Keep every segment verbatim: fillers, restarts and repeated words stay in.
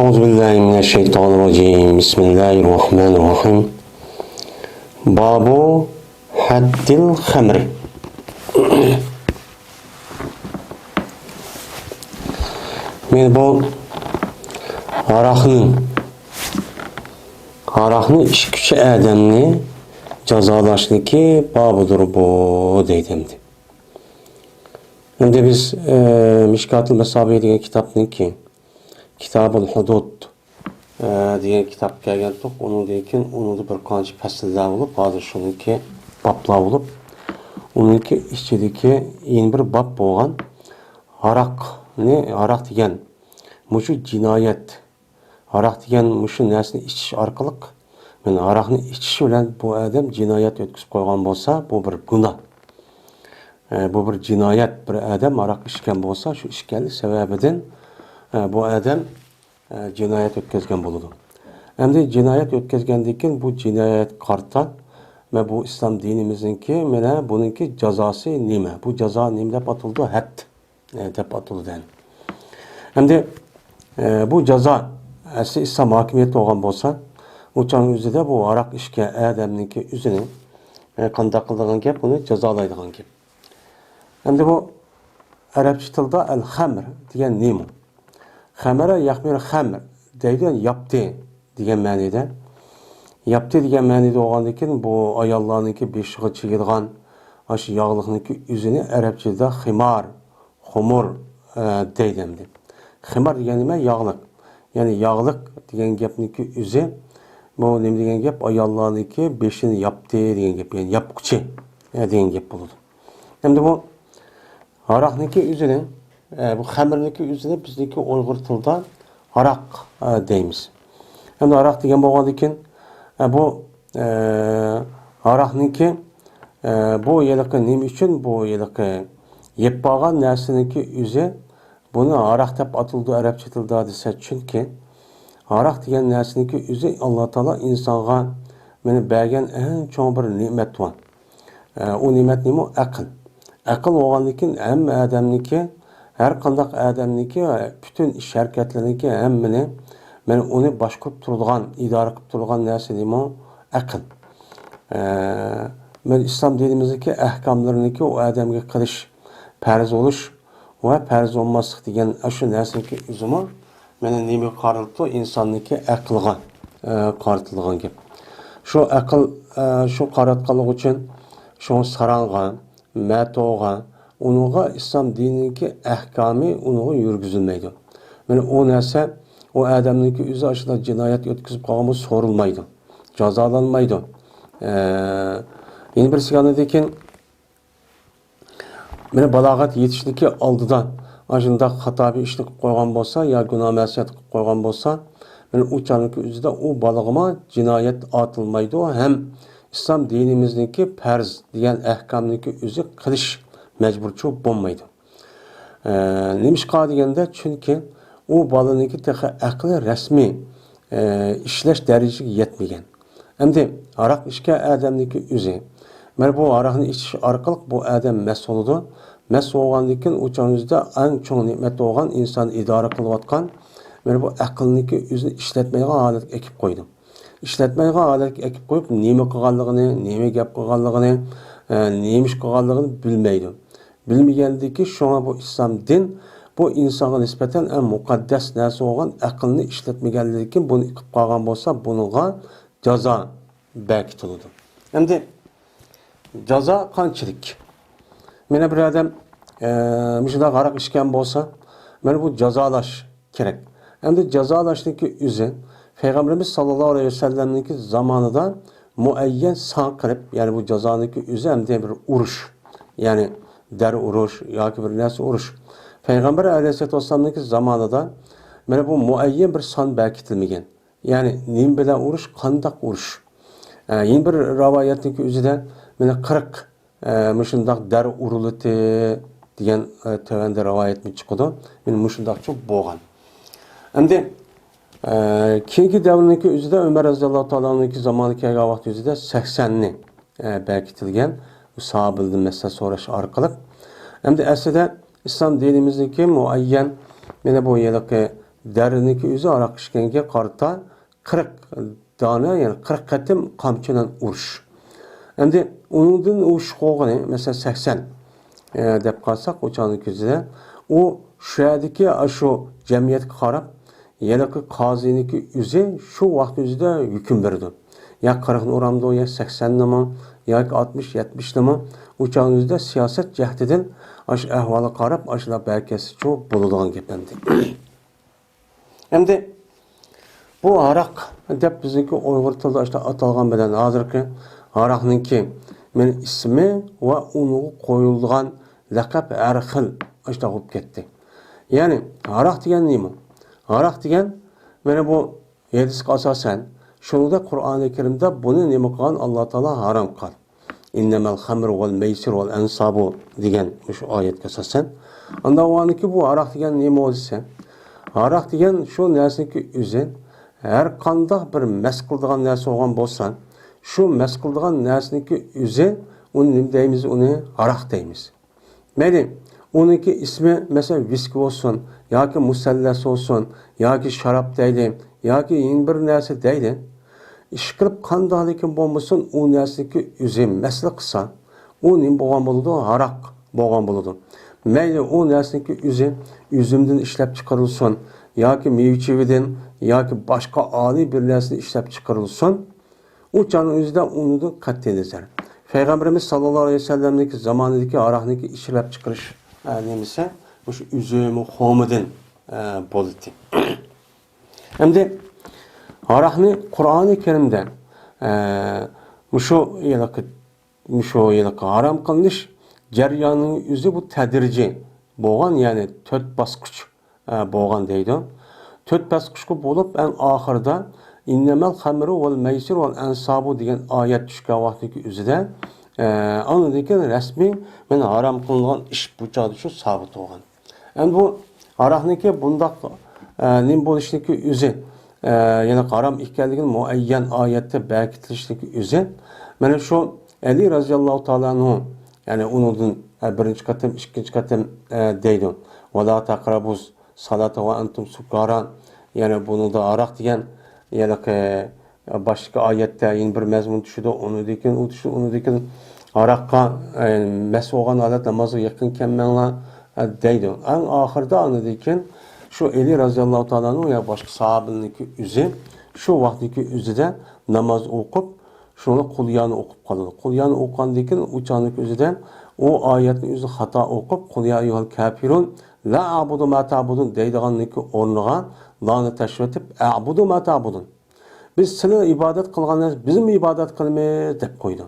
أعوذ بالله من الشيطان الرجيم. بسم الله الرحمن الرحيم. باب حد الخمر. مانا بۇ ھاراقنى، ھاراقنى ئىچكۈچى ئادەمنى جازالاشنىكى بابىدۇر بۇ، دەيدۇ ئەمدى. ئەمدى بىز، ئە، مىشكاتۇل مەسابىھ دېگەن كىتابنىڭكى، كىتابۇل ھۇدۇد، ئە، دېگەن كىتابقا كەلگەنتۇق. ئۇنىڭدىن كېيىن ئۇنىڭدا بىر قانچە پەسىللەر بولۇپ، ھازىر شۇنىڭكى بابلار بولۇپ، ئۇنىڭكى ئىچىدىكى يەنە بىر باب بولغان ھاراقنى، ھاراق دېگەن مۇشۇ جىنايەت، ھاراق دېگەن مۇشۇ نەرسىنى ئىچىش ئارقىلىق، مانا ھاراقنى ئىچىش بىلەن بۇ ئادەم جىنايەت ئۆتكۈزۈپ قويغان بولسا، بۇ بىر گۇناھ. ئە، بۇ بىر جىنايەت، بىر ئادەم ھاراق ئىچكەن بولسا، شۇ ئىچكەنلىك سەۋەبىدىن، ئە، بۇ ئادەم، ئە، جىنايەت ئۆتكۈزگەن بولىدۇ. ئەمدى جىنايەت ئۆتكۈزگەندىن كېيىن بۇ جىنايەتكە قارىتا، مانا بۇ ئىسلام دىنىمىزنىڭكى، مانا بۇنىڭكى جازاسى نېمە؟ بۇ جازا نېمە دەپ ئاتىلىدۇ؟ ھەد. ئە، دەپ ئاتىلىدۇ. ئەمدى، ئە، بۇ جازا ئەسلى ئىسلام ھاكىمىيەتتە بولغان بولسا، ئۇ چاغنىڭ ئۆزىدە بۇ ھاراق ئىچكەن ئادەمنىڭكى ئۆزىنى، ئە، قانداق قىلىدىغان گەپ، ئۇنى جازالايدىغان گەپ. ئەمدى بۇ ئەرەبچە تىلدا ئەل خەمر دېگەن نېمە؟ خەمەرە يەخمىر خەمر دەيدۇ، يەنى ياپتى دېگەن مەنىدە. ياپتى دېگەن مەنىدە بولغاندىن كېيىن، بۇ ئاياللارنىڭكى بېشىغا چىگىدىغان ئاشۇ ياغلىقنىڭكى ئۆزىنى ئەرەبچىدە خىمار، خۇمۇر، ئە، دەيدۇ ئەمدى. خىمار دېگەن نېمە؟ ياغلىق. يەنى ياغلىق دېگەن گەپنىڭكى ئۆزى، بۇ نېمە دېگەن گەپ؟ ئاياللارنىڭكى بېشىنى ياپتى دېگەن گەپ، يەنى ياپقۇچى، ئە، دېگەن گەپ بولىدۇ. ئەمدى بۇ ھاراقنىڭكى ئۆزىنى، ئە، بۇ خەمىرنىڭكى ئۆزىنى بىزنىڭكى ئۇيغۇر تىلىدا ھاراق، ئە، دەيمىز. ئەمدى ھاراق دېگەن بولغاندىن كېيىن، ئە، بۇ، ئە، ھاراقنىڭكى، ئە، بۇ ھېلىقى نېمە ئۈچۈن بۇ ھېلىقى يەپ بارغان نەرسىنىڭكى ئۆزى، بۇنى ھاراق دەپ ئاتىلىدۇ ئەرەبچە تىلدا دېسە، چۈنكى ھاراق دېگەن نەرسىنىڭكى ئۆزى ئاللا تائالا ئىنسانغا مانا بەرگەن ئەڭ چوڭ بىر نېمەت بار. ئە، ئۇ نېمەت نېمە؟ ئەقىل. ئەقىل بولغاندىن كېيىن ھەممە ئادەمنىڭكى، ھەر قانداق ئادەمنىڭكى، پۈتۈن ئىش ھەرىكەتلىرىنىڭكى ھەممىنى مانا ئۇنى باشقۇرۇپ تۇرىدىغان، ئىدارە قىلىپ تۇرىدىغان نەرسە نېمە؟ ئەقىل. ئە، مانا ئىسلام دىنىمىزدىكى ئەھكاملىرىنىڭكى ئۇ ئادەمگە قىلىش پەرز بولۇش ۋە پەرز بولماسلىق دېگەن ئاشۇ نەرسىنىڭكى ئۆزىمۇ مانا نېمىگە قارىلىپتۇ؟ ئىنساننىڭكى ئەقلىغا، ئە، قارىتىلغان گەپ. شۇ ئەقىل، ئە، شۇ قاراتقانلىقى ئۈچۈن شۇ ساراڭغا، مەتوغا، ئۇنىڭغا ئىسلام دىنىنىڭكى ئەھكامى ئۇنىڭغا يۈرگۈزۈلمەيدۇ. مانا ئۇ نەرسە ئۇ ئادەمنىڭكى ئۆزى ئاشۇنداق جىنايەت ئۆتكۈزۈپ قالغان بولسا سورۇلمايدۇ، جازالانمايدۇ. ئە، يەنە بىرسىگە ئاندىن كېيىن مانا بالاغەت يېتىشنىڭكى ئالدىدا ئاشۇنداق خاتا بىر ئىشنى قىلىپ قويغان بولسا يا گۇناھ مەسىيەت قىلىپ قويغان بولسا، مانا ئۇ چاغنىڭكى ئۆزىدە ئۇ بالىغىمۇ جىنايەت ئارتىلمايدۇ ھەم ئىسلام دىنىمىزنىڭكى پەرز دېگەن ئەھكامنىڭكى ئۆزى قىلىش مەجبۇرچۇ بولمايدۇ. ئە، نېمىشقا دېگەندە، چۈنكى ئۇ بالىنىڭكى تېخى ئەقلى رەسمىي، ئە، ئىشلەش دەرىجىسىگە يەتمىگەن. ئەمدى ھاراق ئىچكەن ئادەمنىڭكى ئۆزى، مانا بۇ ھاراقنى ئىچىش ئارقىلىق بۇ ئادەم مەست بولىدۇ. مەست بولغاندىن كېيىن ئۇ چاغنىڭ ئۆزىدە ئەڭ چوڭ نېمەت بولغان ئىنسان ئىدارە قىلىۋاتقان مانا بۇ ئەقىلنىڭكى ئۆزىنى ئىشلەتمەيدىغان ھالەتكە ئەكىپ قويىدۇ. ئىشلەتمەيدىغان ھالەتكە ئەكىپ قويۇپ، نېمە قىلغانلىقىنى، نېمە گەپ قىلغانلىقىنى، ئە، نېمە ئىش قىلغانلىقىنى بىلمەيدۇ. بىلمىگەندىكى شۇڭا بۇ ئىسلام دىن بۇ ئىنسانغا نىسبەتەن ئەڭ مۇقەددەس نەرسە بولغان ئەقىلنى ئىشلەتمىگەنلىكى بۇنى قىلىپ قالغان بولسا، بۇنىڭغا جازا بەكىتىلىدۇ. ئەمدى جازا قانچىلىك؟ مانا بىر ئادەم، ئە، مۇشۇنداق ھاراق ئىچكەن بولسا، مانا بۇ جازالاش كېرەك. ئەمدى جازالاشنىڭكى ئۆزى پەيغەمبىرىمىز ساللاللاھۇ ئەلەيھى ۋەسەللەمنىڭكى زامانىدا مۇئەييەن سان قىلىپ، يەنى بۇ جازانىڭكى ئۆزى ئەمدى بىر ئۇرۇش، يەنى دەر ئۇرۇش ياكى بىر نەرسە ئۇرۇش. پەيغەمبەر ئەلەيھىسسالاتۇ ۋەسسالامنىڭكى زامانىدا مانا بۇ مۇئەييەن بىر سان بەكىتىلمىگەن. يەنى نېمە بىلەن ئۇرۇش، قانداق ئۇرۇش؟ ئە، يەنە بىر رىۋايەتنىڭكى ئۆزىدە مانا قىرىق، ئە، مۇشۇنداق دەر ئۇرۇلىتى دېگەن، ئە، تۆۋەندە رىۋايەتمۇ چىقىدۇ. مانا مۇشۇنداقچە بولغان. ئەمدى، ئە، كېيىنكى دەۋرنىڭكى ئۆزىدە ئۆمەر رەزىياللاھۇ تائالا ئانھۇنىڭكى زامانىغا كەلگەن ۋاقىت ئۆزىدە سەكسەننى، ئە، بەكىتىلگەن بۇ ساھابىلەردىن مەسلىھەت سوراش ئارقىلىق. ئەمدى ئەسلىدە ئىسلام دىنىمىزنىڭكى مۇئەييەن، مانا بۇ ھېلىقى دەررىنىڭكى ئۆزى ھاراق ئىچكەنگە قارىتا قىرىق دانە، يەنى قىرىق قېتىم قامچى بىلەن ئۇرۇش. ئەمدى ئۇنىڭدىن ئۇرۇش قوغىنى، مەسىلەن، سەكسەن، ئە، دەپ قالساق، ئۇ چاغنىڭ كۆزىدە ئۇ شۇ يەردىكى ئاشۇ جەمئىيەتكە قاراپ، ھېلىقى قازىنىڭكى ئۆزى شۇ ۋاقىت ئۆزىدە ھۆكۈم بېرىدۇ. يا قىرىقنى ئۇرامدۇ، يا سەكسەننىمۇ، ياكى ئاتمىش، يەتمىشنىمۇ. ئۇ چاغنىڭ ئۆزىدە سىياسەت جەھىتىدىن ئاشۇ ئەھۋالغا قاراپ، ئاشۇنداق بەركەتسىچۇ بولىدىغان گەپ ئەمدى. ئەمدى بۇ ھاراق دەپ بىزنىڭكى ئۇيغۇر تىلىدا ئاشۇنداق ئاتالغان بىلەن ھازىرقى ھاراقنىڭكى مەن ئىسمى ۋە ئۇنىڭغا قويۇلىدىغان لەقەب ھەر خىل ئاشۇنداق بولۇپ كەتتى. يەنى ھاراق دېگەن نېمە؟ ھاراق دېگەن مانا بۇ ھەدىسكە ئاساسەن، شۇنىڭدەك قۇرئانى كەرىمدە بۇنى نېمە قىلغان؟ ئاللا تائالا ھارام قىلغان. «ئىننەمەل خەمرۇ ۋەل مەيسىر ۋەل ئەنسابۇ» دېگەن مۇشۇ ئايەتكە ئاساسەن. ئاندىن ئۇنىڭكى بۇ ھاراق دېگەن نېمە دېسە، ھاراق دېگەن شۇ نەرسىنىڭكى ئۆزى، ھەر قانداق بىر مەس قىلىدىغان نەرسە بولغان بولسا، شۇ مەس قىلىدىغان نەرسىنىڭكى ئۆزى، ئۇنى نېمە دەيمىز؟ ئۇنى ھاراق دەيمىز. مەيلى، ئۇنىڭكى ئىسمى، مەسىلەن، ۋىسكى بولسۇن، ياكى مۇسەللەس بولسۇن، ياكى شاراب دەيلى، ياكى يەنە بىر نەرسە دەيلى. ئىشقىلىپ، قانداقلىكىن بولمىسۇن، ئۇ نەرسىنىڭكى ئۆزى مەسلە قىلسا، ئۇ نېمە بولغان بولىدۇ؟ ھاراق بولغان بولىدۇ. مەيلى، ئۇ نەرسىنىڭكى ئۆزى ئۈزۈمدىن ئىشلەپ چىقىرىلسۇن، ياكى مېۋە چىۋىدىن، ياكى باشقا ئالىي بىر نەرسىدىن ئىشلەپ چىقىرىلسۇن، ئۇ چاغنىڭ ئۆزىدە ئۇنىڭدىن قەتئىينەزەر، پەيغەمبىرىمىز ساللاللاھۇ ئەلەيھى ۋەسەللەمنىڭكى زامانىدىكى ھاراقنىڭكى ئىشلەپ چىقىرىش، ئە، نېمىسى، مۇشۇ ئۈزۈم، خۇمىدىن، ئە، بولىدۇ. ئەمدى ھاراقنى قۇرئانى كەرىمدە، ئە، مۇشۇ ھېلىقى، مۇشۇ ھېلىقى ھارام قىلىنىش جەريانىنىڭ ئۆزى بۇ تەدرىجىي بولغان، يەنى تۆت باسقۇچ ئە، بولغان دەيدۇ. تۆت باسقۇچقا بولۇپ، ئەڭ ئاخىرىدا «ئىننەمەل خەمرۇ ۋەل مەيسىر ۋەل ئەنسابۇ» دېگەن ئايەت چۈشكەن ۋاقتىدىكى ئۆزىدە، ئە، ئاندىن كېيىن رەسمىي مانا ھارام قىلىنغان ئىش بۇ چاغدا شۇ سابىت بولغان. ئەمدى بۇ ھاراقنىڭكى بۇنداق، ئە، نېمە بولۇشىنىڭكى ئۆزى، ئە، يەنى ھارام ئىكەنلىكىنى مۇئەييەن ئايەتتە بەركىتىلىشىنىڭكى ئۆزى مانا شۇ ئەلى رەزىياللاھۇ تائالا ئەنھۇ، يەنى ئۇنىڭدىن، ئە، بىرىنچى قېتىم، ئىككىنچى قېتىم، ئە، دەيدۇ. «ۋەلا تەقرەبۇ سالاتە ۋە ئەنتۇم سۇكارا.» يەنى بۇنىڭدا ھاراق دېگەن، يەنى، باشتىكى ئايەتتە يەنە بىر مەزمۇن چۈشىدۇ، ئۇنىڭدىن كېيىن ئۇ چۈشىدۇ، ئۇنىڭدىن كېيىن ھاراققا، ئە، مەس بولغان ھالەتتە نامازغا يېقىن كەلمەڭلار، ئە، دەيدۇ. ئەڭ ئاخىرىدا ئاندىن كېيىن شۇ ئەلى رەزىياللاھۇ تائالا ئەنھۇ يا باشقا ساھابىنىڭكى ئۆزى شۇ ۋاقىتتىكى ئۆزىدە ناماز ئوقۇپ، شۇڭا قۇليانى ئوقۇپ قالىدۇ. قۇليانى ئوقۇغاندىن كېيىن ئۇ چاغنىڭكى ئۆزىدە ئۇ ئايەتنى ئۆزى خاتا ئوقۇپ، «قۇل يا ئەييۇھەل كاپىرۇن، لا ئەئبۇدۇ ما تەئبۇدۇن» دەيدىغاننىڭكى ئورنىغا لانى تاشلىۋېتىپ، «ئەئبۇدۇ ما تەئبۇدۇن.» بىز سىلەر ئىبادەت قىلغان نەرسە، بىزمۇ ئىبادەت قىلىمىز دەپ قويدى.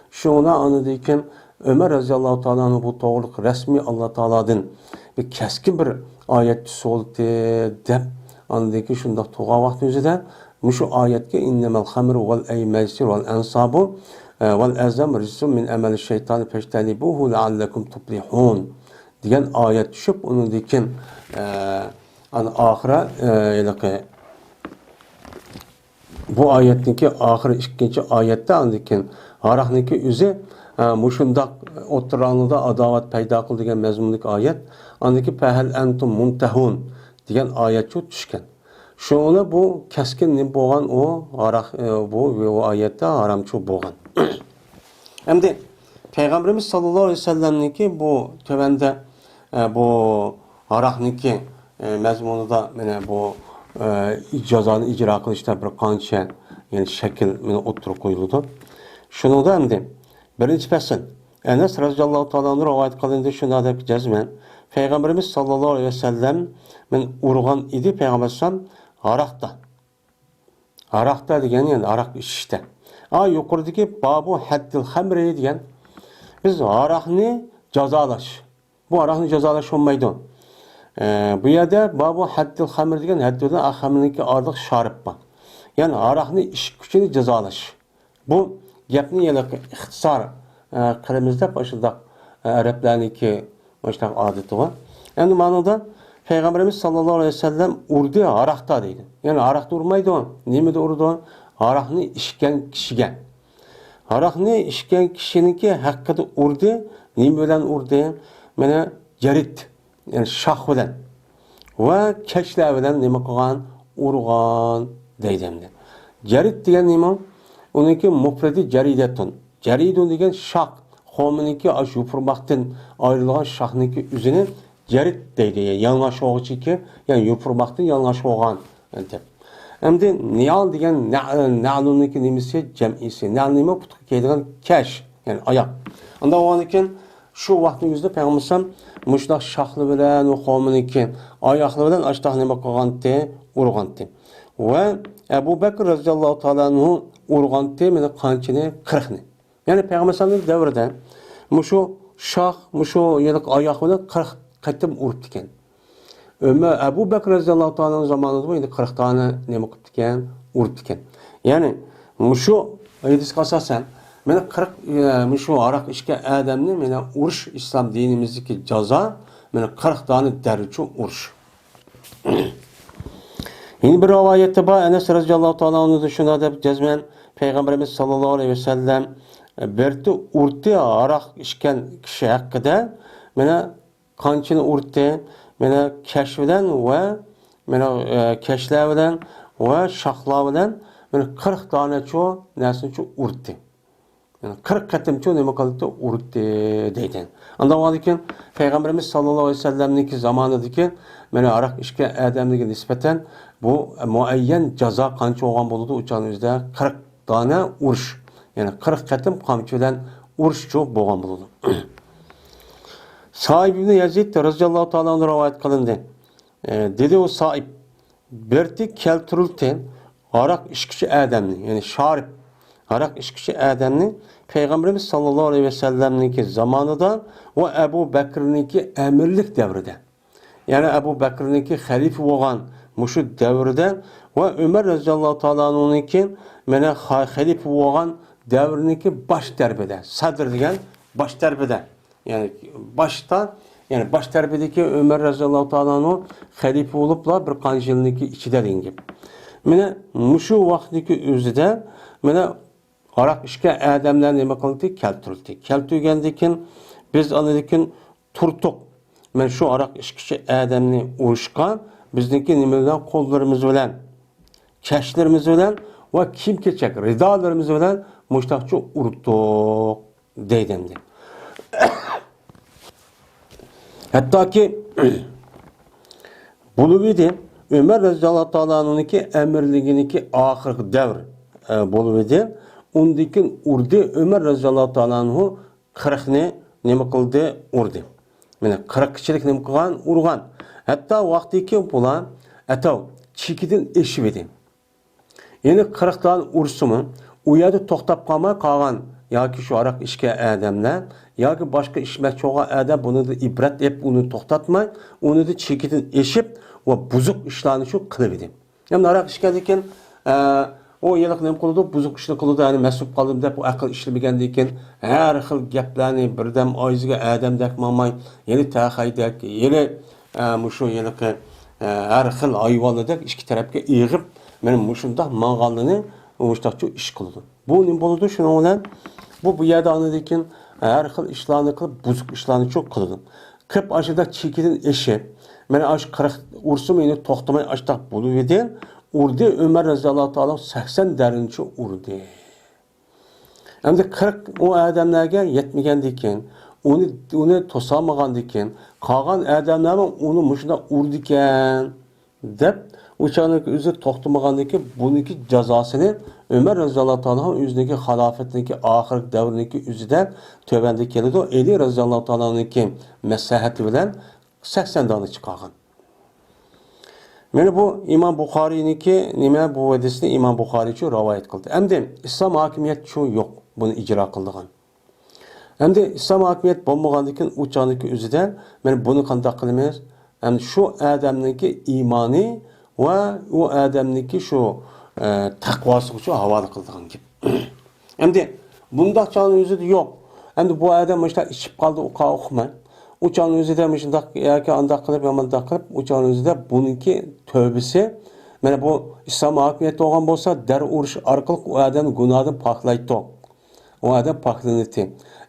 شۇڭا ئاندىن كېيىن ئۆمەر رەزىياللاھۇ تائالا ئەنھۇ بۇ توغرىلىق رەسمىي ئاللا تائالادىن بىر كەسكىن بىر ئايەت چۈشسە بولدى دەپ، ئاندىن كېيىن شۇنداق تۇرغان ۋاقىتنىڭ ئۆزىدە مۇشۇ ئايەتكە «ئىننەمەل خەمرۇ ۋەل ئەي مەيسىر ۋەل ئەنسابۇ، ئە، ۋەل ئەزلام رىجسۇم مىن ئەمەلى شەيتانى فەجتەنىبۇھۇ لەئەللەكۇم تۇپلىھۇن» دېگەن ئايەت چۈشۈپ، ئۇنىڭدىن كېيىن، ئە، ئانا ئاخىرى، ئە، ھېلىقى بۇ ئايەتنىڭكى ئاخىرى ئىككىنچى ئايەتتە ئاندىن كېيىن ھاراقنىڭكى ئۆزى، ئە، مۇشۇنداق ئوتتۇراڭلاردا ئاداۋەت پەيدا قىلىدۇ دېگەن مەزمۇندىكى ئايەت، ئاندىن كېيىن «فەھەل ئەنتۇم مۇنتەھۇن» دېگەن ئايەتچۇ چۈشكەن. شۇڭا بۇ كەسكىن نېمە بولغان ئۇ ھاراق، ئە، بۇ، بۇ ئايەتتە ھارامچۇ بولغان. ئەمدى پەيغەمبىرىمىز ساللاللاھۇ ئەلەيھى ۋەسەللەمنىڭكى بۇ تۆۋەندە، ئە، بۇ ھاراقنىڭكى، ئە، مەزمۇنىدا مانا بۇ، ئە، جازانى ئىجرا قىلىشتا بىر قانچە، يەنى شەكىل مانا ئوتتۇرىغا قويۇلىدۇ. شۇنىڭدا ئەمدى بىرىنچى پەسىل، ئەنەس رەزىياللاھۇ تائالا ئەنھۇ رىۋايەت قىلىندى، شۇنداق دەپ جەزمەن پەيغەمبىرىمىز ساللاللاھۇ ئەلەيھى ۋەسەللەم مانا ئۇرغان ئىدى پەيغەمبەر ئەلەيھىسسالام ھاراقتا. ھاراقتا دېگەن يەنى ھاراق ئىچىشتە. ئا، يۇقىرىدىكى بابۇ ھەددىل خەمرى دېگەن، بىز ھاراقنى جازالاش. بۇ ھاراقنى جازالاش بولمايدۇ. ئە، بۇ يەردە بابۇ ھەددىل خەمرى دېگەن ھەددىدىن خەمرنىڭكى ئارىلىق شارىب بار. يەنى ھاراقنى ئىچكۈچىنى جازالاش. بۇ گەپنى ھېلىقى ئىختىسار، ئە، قىلىمىز دەپ ئاشۇنداق، ئە، ئەرەبلەرنىڭكى مۇشۇنداق ئادىتى بار. ئەمدى مانىدا پەيغەمبىرىمىز ساللاللاھۇ ئەلەيھى ۋەسەللەم ئۇردى ھاراقتا دەيدۇ. يەنى ھاراقتا ئۇرمايدۇ. نېمىدە ئۇرىدۇ؟ ھاراقنى ئىچكەن كىشىگە. ھاراقنى ئىچكەن كىشىنىڭكى ھەققىدە ئۇردى. نېمە بىلەن ئۇردى؟ مانا جەرىد، يەنى شاخ بىلەن. ۋە كەشلەر بىلەن نېمە قىلغان؟ ئۇرغان دەيدۇ ئەمدى. جەرىد دېگەن نېمە؟ ئۇنىڭكى مۇپرىدى جەرىدەتۇن. جەرىدۇن دېگەن شاخ، خورمىنىڭكى ئاشۇ يوپۇرماقتىن ئايرىلغان شاخنىڭكى ئۆزىنى جەرىد دەيدۇ. يەنى يالىڭاچ بولغۇچىكى، يەنى يوپۇرماقتىن يالىڭاچ بولغان دەپ. ئەمدى نىئال دېگەن نە-، نەلۇننىڭكى نېمىسى؟ جەمئىسى. نەل نېمە؟ پۇتقا كىيىدىغان كەش، يەنى ئاياق. ئۇنداق بولغاندىكىن شۇ ۋاقىتنىڭ ئۆزىدە پەيغەمبەر ئەلەيھىسسالام مۇشۇنداق شاخلىرى بىلەن ۋە خورمىنىڭكى ئاياقلىرى بىلەن ئاشتاق نېمە قىلغانتى؟ ئۇرغانتى. ۋە ئەبۇ بەكرى رەزىياللاھۇ تائالا ئەنھۇ ئۇرغانتى، مانا قانچىنى؟ قىرىقنى. يەنى پەيغەمبەر ئەلەيھىسسالامنىڭ دەۋرىدە مۇشۇ شاخ، مۇشۇ يەنە ئاياق بىلەن قىرىق قېتىم ئۇرۇپتىكەن. ئۆمەر، ئەبۇ بەكرى رەزىياللاھۇ تائالا ئەنھۇ زامانىدا بۇ ئەمدى قىرىق دانە نېمە قىپتىكەن؟ ئۇرۇپتىكەن. يەنى مۇشۇ ھەدىسكە ئاساسەن، مانا قىرىق، ئە، مۇشۇ ھاراق ئىچكەن ئادەمنى مانا ئۇرۇش ئىسلام دىنىمىزدىكى جازا، مانا قىرىق دانە دەررىچۇ ئۇرۇش. يەنە بىر رىۋايەتتە بار، ئەنەس رەزىياللاھۇ تائالا ئەنھۇدىن شۇنداق دەپ جەزمەن پەيغەمبىرىمىز ساللاللاھۇ ئەلەيھى ۋەسەللەم بىرتى ئۇرتى ھاراق ئىچكەن كىشى ھەققىدە، مانا قانچىنى ئۇرتى؟ مانا كەش بىلەن ۋە مانا، ئە، كەشلەر بىلەن ۋە شاخلار بىلەن مانا قىرىق دانەچۇ نەرسىنىچۇ ئۇرتى. يەنى قىرىق قېتىمچۇ نېمە قىلدى؟ ئۇرتى دەيدۇ. ئاندىن كېيىن پەيغەمبىرىمىز ساللاللاھۇ ئەلەيھى ۋەسەللەمنىڭكى زامانىدىكى مانا ھاراق ئىچكەن ئادەملەرگە نىسبەتەن بۇ مۇئەييەن جازا قانچە بولغان بولىدۇ؟ ئۇ چاغنىڭ ئۆزىدە قىرىق دانە ئۇرۇش، يەنى قىرىق قېتىم قامچا بىلەن ئۇرۇشچۇ بولغان بولىدۇ. سائىب ئىبنى يەزىد رەزىياللاھۇ تائالا ئەنھۇ رىۋايەت قىلىندى. ئە، دېدى ئۇ سائىب، بىرتى كەلتۈرۈلتى ھاراق ئىچكۈچى ئادەمنى، يەنى شارىب، ھاراق ئىچكۈچى ئادەمنى پەيغەمبىرىمىز ساللاللاھۇ ئەلەيھى ۋەسەللەمنىڭكى زامانىدا ۋە ئەبۇ بەكرىنىڭكى ئەمىرلىك دەۋرىدە، يەنى ئەبۇ بەكرىنىڭكى خەلىپە بولغان مۇشۇ دەۋرىدە ۋە ئۆمەر رەزىياللاھۇ تائالا ئەنھۇنىڭكى مانا خا-، خەلىپە بولغان دەۋرىنىڭكى باش تەرىپىدە، سەدر دېگەن باش تەرىپىدە، يەنى باشتا، يەنى باش تەرىپىدىكى ئۆمەر رەزىياللاھۇ تائالا ئەنھۇ خەلىپە بولۇپلا بىر قانچە يىلنىڭكى ئىچىدە دېگەن گەپ. مانا مۇشۇ ۋاقىتنىڭكى ئۆزىدە مانا ھاراق ئىچكەن ئادەملەر نېمە قىلدى؟ كەلتۈردى. كەلتۈرگەندىن كېيىن بىز ئاندىن كېيىن تۇردۇق. مانا شۇ ھاراق ئىچكۈچى ئادەمنى ئۇرۇشقا بىزنىڭكى نېمە بىلەن؟ قوللىرىمىز بىلەن، كەشلىرىمىز بىلەن ۋە كىيىم-كېچەك، رىدالىرىمىز بىلەن مۇشتاقچە ئۇردۇق دەيدۇ ئەمدى. ھەتتاكى بولۇۋىدى، ئۆمەر رەزىياللاھۇ تائالا ئەنھۇنىڭكى ئەمىرلىكىنىڭكى ئاخىرقى دەۋر، ئە، بولۇۋىدى. ئۇندىن كېيىن ئۇردى، ئۆمەر رەزىياللاھۇ تائالا ئەنھۇ قىرىقنى نېمە قىلدى؟ ئۇردى. مانا قىرىققىچىلىك نېمە قىلغان؟ ئۇرغان. ھەتتا ۋاقتىكى بۇلار ئەتەۋ چېكىدىن ئېشىۋىدى. يەنى قىرىق دانە ئۇرسىمۇ، ئۇ يەردە توختاپ قالماي قالغان ياكى شۇ ھاراق ئىچكەن ئادەملەر ياكى باشقا ئىچمەكچى بولغان ئادەم بۇنىڭدىن ئىبرەت ئېلىپ، ئۇنى توختاتماي، ئۇنىڭدىن چېكىدىن ئېشىپ ۋە بۇزۇق ئىشلارنى شۇ قىلىۋىدى. يەنى ھاراق ئىچكەندىن كېيىن، ئە، ئۇ ھېلىقى نېمە قىلىدۇ؟ بۇزۇق ئىشنى قىلىدۇ، يەنى مەست بولۇپ قالدىم دەپ، ئۇ ئەقىل ئىشلىمىگەندىن كېيىن ھەر خىل گەپلەرنى بىردەم ئايزىگە ئادەمدەك ماڭماي، يەنى تەخەيدەك، يەنى، ئە، مۇشۇ ھېلىقى، ئە، ھەر خىل ھايۋانلاردەك ئىككى تەرەپكە ئېغىپ، مانا مۇشۇنداق ماڭغانلىرىنى مۇشۇنداقچە ئىش قىلىدۇ. بۇ نېمە بولىدۇ؟ شۇنىڭ بىلەن بۇ، بۇ يەردە ئاندىن كېيىن ھەر خىل ئىشلارنى قىلىپ، بۇزۇق ئىشلارنى شۇ قىلىدۇ. قىپ ئاشۇنداق چېكىدىن ئېشىپ، مانا ئاشۇ قىرىق ئۇرسىمۇ يەنە توختىماي ئاشتاق بولۇۋىدى. ئۇردى، ئۆمەر رەزىياللاھۇ تائالا سەكسەن دەررىنچە ئۇردى. ئەمدى قىرىق ئۇ ئادەملەرگە يەتمىگەندىكىن، ئۇنى، ئۇنى توسالمىغاندىكىن، قالغان ئادەملەرمۇ ئۇنى مۇشۇنداق ئۇرىدىكەن دەپ، ئۇ چاغنىڭكى ئۆزى توختىمىغاندىكىن، بۇنىڭكى جازاسىنى ئۆمەر رەزىياللاھۇ تائالا ئۆزىنىڭكى خىلاپىتىنىڭكى ئاخىرقى دەۋرىنىڭكى ئۆزىدە تۆۋەندە كېلىدۇ. ئەلى رەزىياللاھۇ تائالانىڭكى مەسلىھەتى بىلەن سەكسەن دانە چىقارغان. مانا بۇ ئىمام بۇخارىينىڭكى نېمە، بۇ ھەدىسنى ئىمام بۇخارىيچۇ رىۋايەت قىلدى. ئەمدى ئىسلام ھاكىمىيەتچۇ يوق بۇنى ئىجرا قىلىدىغان. ئەمدى ئىسلام ھاكىمىيەت بولمىغاندىن كېيىن ئۇ چاغدىكى ئۆزىدە مانا بۇنى قانداق قىلىمىز؟ ئەمدى شۇ ئادەمنىڭكى ئىمانى ۋە ئۇ ئادەمنىڭكى شۇ، ئە، تەقۋاسىغىچۇ ھاۋالە قىلىدىغان گەپ. ئەمدى بۇنداق چاغنىڭ ئۆزىدە يوق. ئەمدى بۇ ئادەم مۇشۇنداق ئىچىپ قالدى، ئۇقا ئۇقماي. ئۇ چاغنىڭ ئۆزىدە مۇشۇنداق ياكى ئانداق قىلىپ يا مۇنداق قىلىپ، ئۇ چاغنىڭ ئۆزىدە بۇنىڭكى تۆبىسى، مانا بۇ ئىسلام ھاكىمىيەتتە بولغان بولسا، دەر ئۇرۇش ئارقىلىق ئۇ ئادەمنى گۇناھدىن پاكلايتتۇق. ئۇ ئادەم پاكلىنىتتى.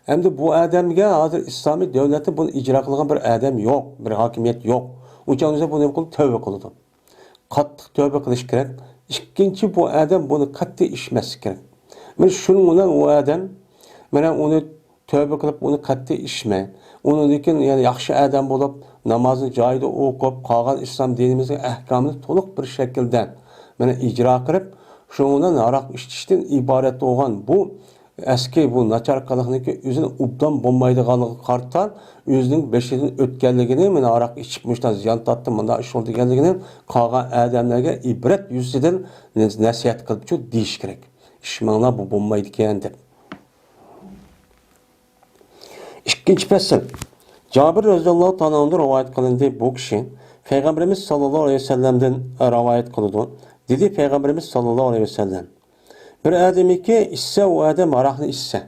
ئەمدى بۇ ئادەمگە ھازىر ئىسلامىي دۆلەتتە بۇنى ئىجرا قىلغان بىر ئادەم يوق، بىر ھاكىمىيەت يوق. ئۇ چاغدا بۇ نېمە قىلىدۇ؟ تەۋبە قىلىدۇ. قاتتىق تەۋبە قىلىش كېرەك. ئىككىنچى، بۇ ئادەم بۇنى قەتئىي ئىچمەسلىك كېرەك. مانا شۇنىڭ بىلەن ئۇ ئادەم، مانا ئۇنى تەۋبە قىلىپ، ئۇنى قەتئىي ئىچمەي، ئۇنىڭدىن كېيىن يەنە ياخشى ئادەم بولۇپ، نامازنى جايىدا ئوقۇپ، قالغان ئىسلام دىنىمىزنىڭ ئەھكامىنى تولۇق بىر شەكىلدە مانا ئىجرا قىلىپ، شۇنىڭ بىلەن ھاراق ئىچىشتىن ئىبارەت بولغان بۇ ئەسكى بۇ ناچار قىلىقنىڭكى ئۆزىنى ئوبدان بولمايدىغانلىقىغا قارىتا، ئۆزىنىڭ بېشىدىن ئۆتكەنلىكىنى، مانا ھاراق ئىچىپ مۇشۇنداق زىيان تارتتى، مۇنداق ئىش بولدى دېگەنلىكىنى قالغان ئادەملەرگە ئىبرەت يۈزىسىدىن نەسىھەت قىلىپچۇ دېيىش كېرەك. ئىچمەڭلار، بۇ بولمايدىكەن دەپ. ئىككىنچى پەسىل. جابىر رەزىياللاھۇ تائالا ئەنھۇدىن رىۋايەت قىلىندى. بۇ كىشى پەيغەمبىرىمىز ساللاللاھۇ ئەلەيھى ۋەسەللەمدىن رىۋايەت قىلىدۇ. دېدى پەيغەمبىرىمىز ساللاللاھۇ ئەلەيھى ۋەسەللەم، بىر ئادەمكى ئىچسە، ئۇ ئادەم ھاراقنى ئىچسە،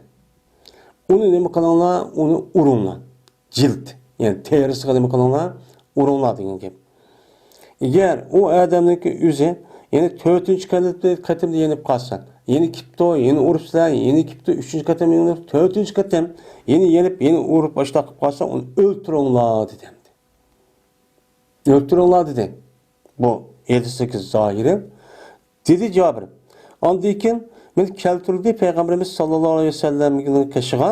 ئۇنى نېمە قىلىڭلار؟ ئۇنى ئۇرۇڭلار. جىلد، يەنى تېرىسىغا نېمە قىلىڭلار؟ ئۇرۇڭلار دېگەن گەپ. ئەگەر ئۇ ئادەمنىڭكى ئۆزى يەنە تۆتىنچى قېتىمدا يېنىپ قالسا، يەنە كېپتۇ، يەنە ئۇرۇپسىلەر، يەنە كېپتۇ، ئۈچىنچى قېتىم يەنە ئۇرۇپ، تۆتىنچى قېتىم يەنە يېنىپ، يەنە ئۇرۇپ، ئاشۇنداق قىلىپ قالسا، ئۇنى ئۆلتۈرۈڭلار دېدى. ئۆلتۈرۈڭلار دېدى. بۇ ھەدىستىكى زاھىرى. دېدى جابىر. ئاندىن كېيىن مېنى كەلتۈردى پەيغەمبىرىمىز ساللاللاھۇ ئەلەيھى ۋەسەللەمنىڭ قېشىغا.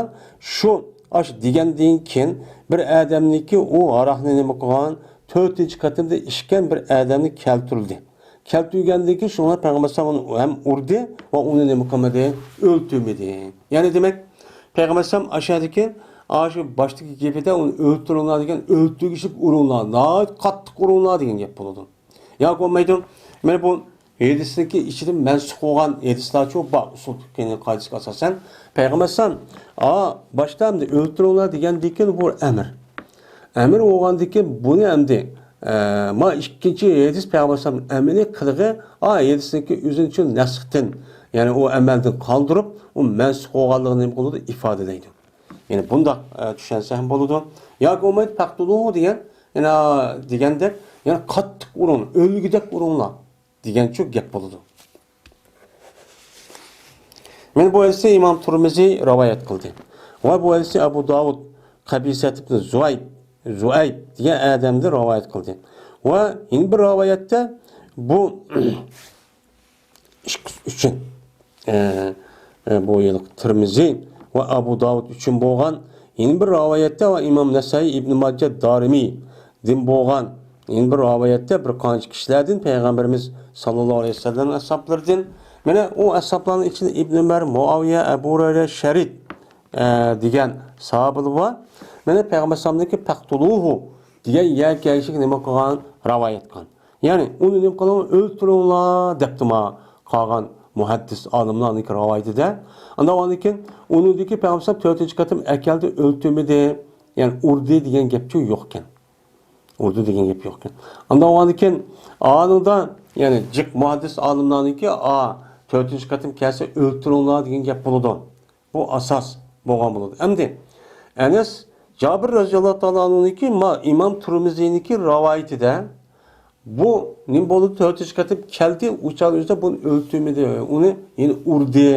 شۇ ئاش دېگەندىن كېيىن بىر ئادەمنىكى ئۇ ھاراقنى نېمە قىلغان، تۆتىنچى قېتىمدا ئىچكەن بىر ئادەمنى كەلتۈردى. كەلتۈرگەندىن كېيىن شۇڭا پەيغەمبەر ئەلەيھىسسالام ئۇنى ھەم ئۇردى ۋە ئۇنى نېمە قىلمىدى؟ ئۆلتۈرمىدى. يەنى دېمەك، پەيغەمبەر ئەلەيھىسسالام ئاشۇ يەردىكى، ئاشۇ باشتىكى گېپىدە ئۇنى ئۆلتۈرۈڭلار دېگەن، ئۆلتۈرگۈچىلىك ئۇرۇڭلار، ناھايىتى قاتتىق ئۇرۇڭلار دېگەن گەپ بولىدۇ. ياكى بولمايدۇ، مانا بۇ ھەدىسنىڭكى ئىچىدە مەنسۇخ بولغان ھەدىسلەرچۇ بار، ئۇسۇل پىقھىنىڭ قائىدىسىگە ئاساسەن. پەيغەمبەر ئەلەيھىسسالام، ئا، باشتا ئەمدى ئۆلتۈرۈڭلار دېگەندىن كېيىن بۇ ئەمىر. ئەمىر بولغاندىن كېيىن بۇنى ئەمدى، ئە، ما ئىككىنچى ھەدىس پەيغەمبەر ئەلەيھىسسالام ئەمەلىي قىلىقى، ئا، ھەدىسنىڭكى ئۆزىنى شۇ نەسختىن، يەنى ئۇ ئەمەلدىن قالدۇرۇپ، ئۇ مەنسۇخ بولغانلىقىنى نېمە قىلىدۇ؟ ئىپادىلەيدۇ. يەنى بۇنداق، ئە، چۈشەنسە ھەم بولىدۇ. ياكى بولمايدۇ، پەقتۇلۇھۇ دېگەن، يەنە دېگەندەك، يەنى قاتتىق ئۇرۇڭ، ئۆلگۈدەك ئۇرۇڭلار دېگەنچۇ گەپ بولىدۇ. مانا بۇ ھەدىسنى ئىمام تۇرمىزى رىۋايەت قىلدى. ۋە بۇ ھەدىسنى ئەبۇ داۋۇد، قەبىسەت ئىبن زۇئەيب، زۇئەيب دېگەن ئادەمدىن رىۋايەت قىلدى. ۋە يەنە بىر رىۋايەتتە بۇ ئىككىسى ئۈچۈن، ئە، ئە، بۇ يىل تىرمىزى ۋە ئەبۇ داۋۇد ئۈچۈن بولغان يەنە بىر رىۋايەتتە ۋە ئىمام نەسائىي، ئىبن ماجە، دارىمىدىن بولغان يەنە بىر رىۋايەتتە بىر قانچە كىشىلەردىن پەيغەمبىرىمىز ساللاللاھۇ ئەلەيھى ۋەسەللەم ئەسھابلىرىدىن، مانا ئۇ ئەسھابلارنىڭ ئىچىدە ئىبن ئۆمەر، مۇئاۋىيە، ئەبۇ ھۇرەيرە، شەرىد، ئە، دېگەن ساھابىلەر بار. مانا پەيغەمبەر ئەلەيھىسسالامنىڭكى پەقتۇلۇھۇ دېگەن يەر كەلگۈسىگە نېمە قىلغان؟ رىۋايەت قىلغان. يەنى ئۇنى نېمە قىلىڭ، ئۆلتۈرۈڭلار دەپتۇ ما قالغان مۇھەددىس ئالىملارنىڭكى رىۋايىتىدە. ئاندىن ئاندىن كېيىن ئۇنىڭدىكى پەيغەمبەر تۆتىنچى قېتىم ئەكەلدى، ئۆلتۈرمىدى، يەنى ئۇردى دېگەن گەپچۇ يوق ئىكەن. ئۇردى دېگەن گەپ يوق ئىكەن. ئاندىن ئاندىن كېيىن ئانىڭدا، يەنى جىق مۇھەددىس ئالىملارنىڭكى، ئا، تۆتىنچى قېتىم كەلسە ئۆلتۈرۈڭلار دېگەن گەپ بولىدۇ. بۇ ئاساس بولغان بولىدۇ. ئەمدى ئەنەس جابىر رەزىياللاھۇ تائالا ئەنھۇنىڭكى ما-، ئىمام تۇرمىزىنىڭكى رىۋايىتىدە بۇ نېمە بولىدۇ؟ تۆتىنچى قېتىم كەلدى، ئۇ چاغنىڭ ئۆزىدە بۇنى ئۆلتۈرمىدى، ئۇنى يەنە ئۇردى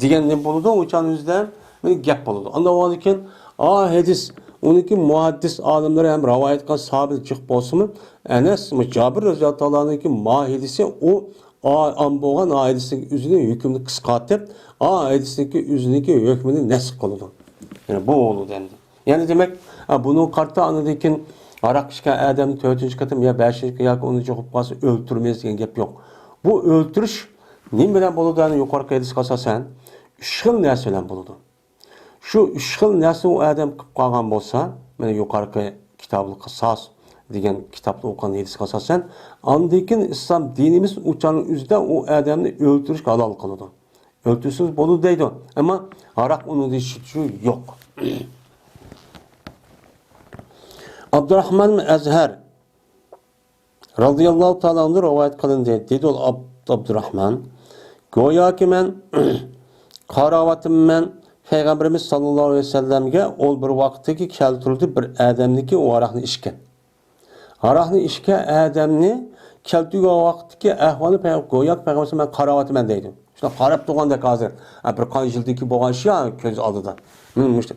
دېگەن نېمە بولىدۇ؟ ئۇ چاغنىڭ ئۆزىدە بۇنى گەپ بولىدۇ. ئاندىن بولغاندىن كېيىن، ئا، ھەدىس، ئۇنىڭكى مۇھەددىس ئالىملىرى ھەم رىۋايەت قىلغان ساھابىلەر جىق بولسىمۇ، ئەنەس جابىر رەزىياللاھۇ تائالا ئەنھۇنىڭكى ما ھەدىسى ئۇ ئا-، ئام بولغان ئا ھەدىسنىڭ ئۆزىنىڭ ھۆكمىنى قىسقارتىپ، ئا ھەدىسنىڭكى ئۆزىنىڭكى ھۆكمىنى نەسخ قىلىدۇ. يەنى بۇ بولىدۇ ئەمدى. يەنى دېمەك، ئا، بۇنىڭغا قارىتا ئاندىن كېيىن ھاراق ئىچكەن ئادەمنى تۆتىنچى قېتىم يا بەشىنچى ياكى ئونىنچى قېتىم قالسا ئۆلتۈرىمىز دېگەن گەپ يوق. بۇ ئۆلتۈرۈش نېمە بىلەن بولىدۇ؟ يەنى يۇقىرىقى ھەدىسكە ئاساسەن، ئۈچ خىل نەرسە بىلەن بولىدۇ. شۇ ئۈچ خىل نەرسىنى ئۇ ئادەم قىلىپ قالغان بولسا، مانا يۇقىرىقى كىتابۇل قىساس دېگەن كىتابتا ئوقۇغان ھەدىسكە ئاساسەن، ئاندىن كېيىن ئىسلام دىنىمىز ئۇ چاغنىڭ ئۆزىدە ئۇ ئادەمنى ئۆلتۈرۈشكە ھالال قىلىدۇ. ئۆلتۈرسىڭىز بولىدۇ دەيدۇ. ئەمما ھاراق ئۇنىڭدا ھېچ يوق. ئابدۇراخمان ئەزھەر رەزىياللاھۇ تائالا ئەنھۇ رىۋايەت قىلىندى. دېدى ئۇ ئاب-، ئابدۇراخمان، گوياكى مەن قاراۋىتىمەن پەيغەمبىرىمىز ساللاللاھۇ ئەلەيھى ۋەسەللەمگە ئۇ بىر ۋاقىتتىكى كەلتۈرۈلدى بىر ئادەمنىكى ئۇ ھاراقنى ئىچكەن. ھاراقنى ئىچكەن ئادەمنى كەلتۈرگەن ۋاقىتتىكى ئەھۋالى پەيغەم-، گوياكى پەيغەمبەر مەن قاراۋاتىمەن دەيدۇ. شۇنداق قاراپ تۇرغاندەك ھازىر. ھە، بىر قانچە يىلدىن كېيىن بولغان ئىش يا، كۆز ئالدىدا. مم، مۇشۇ.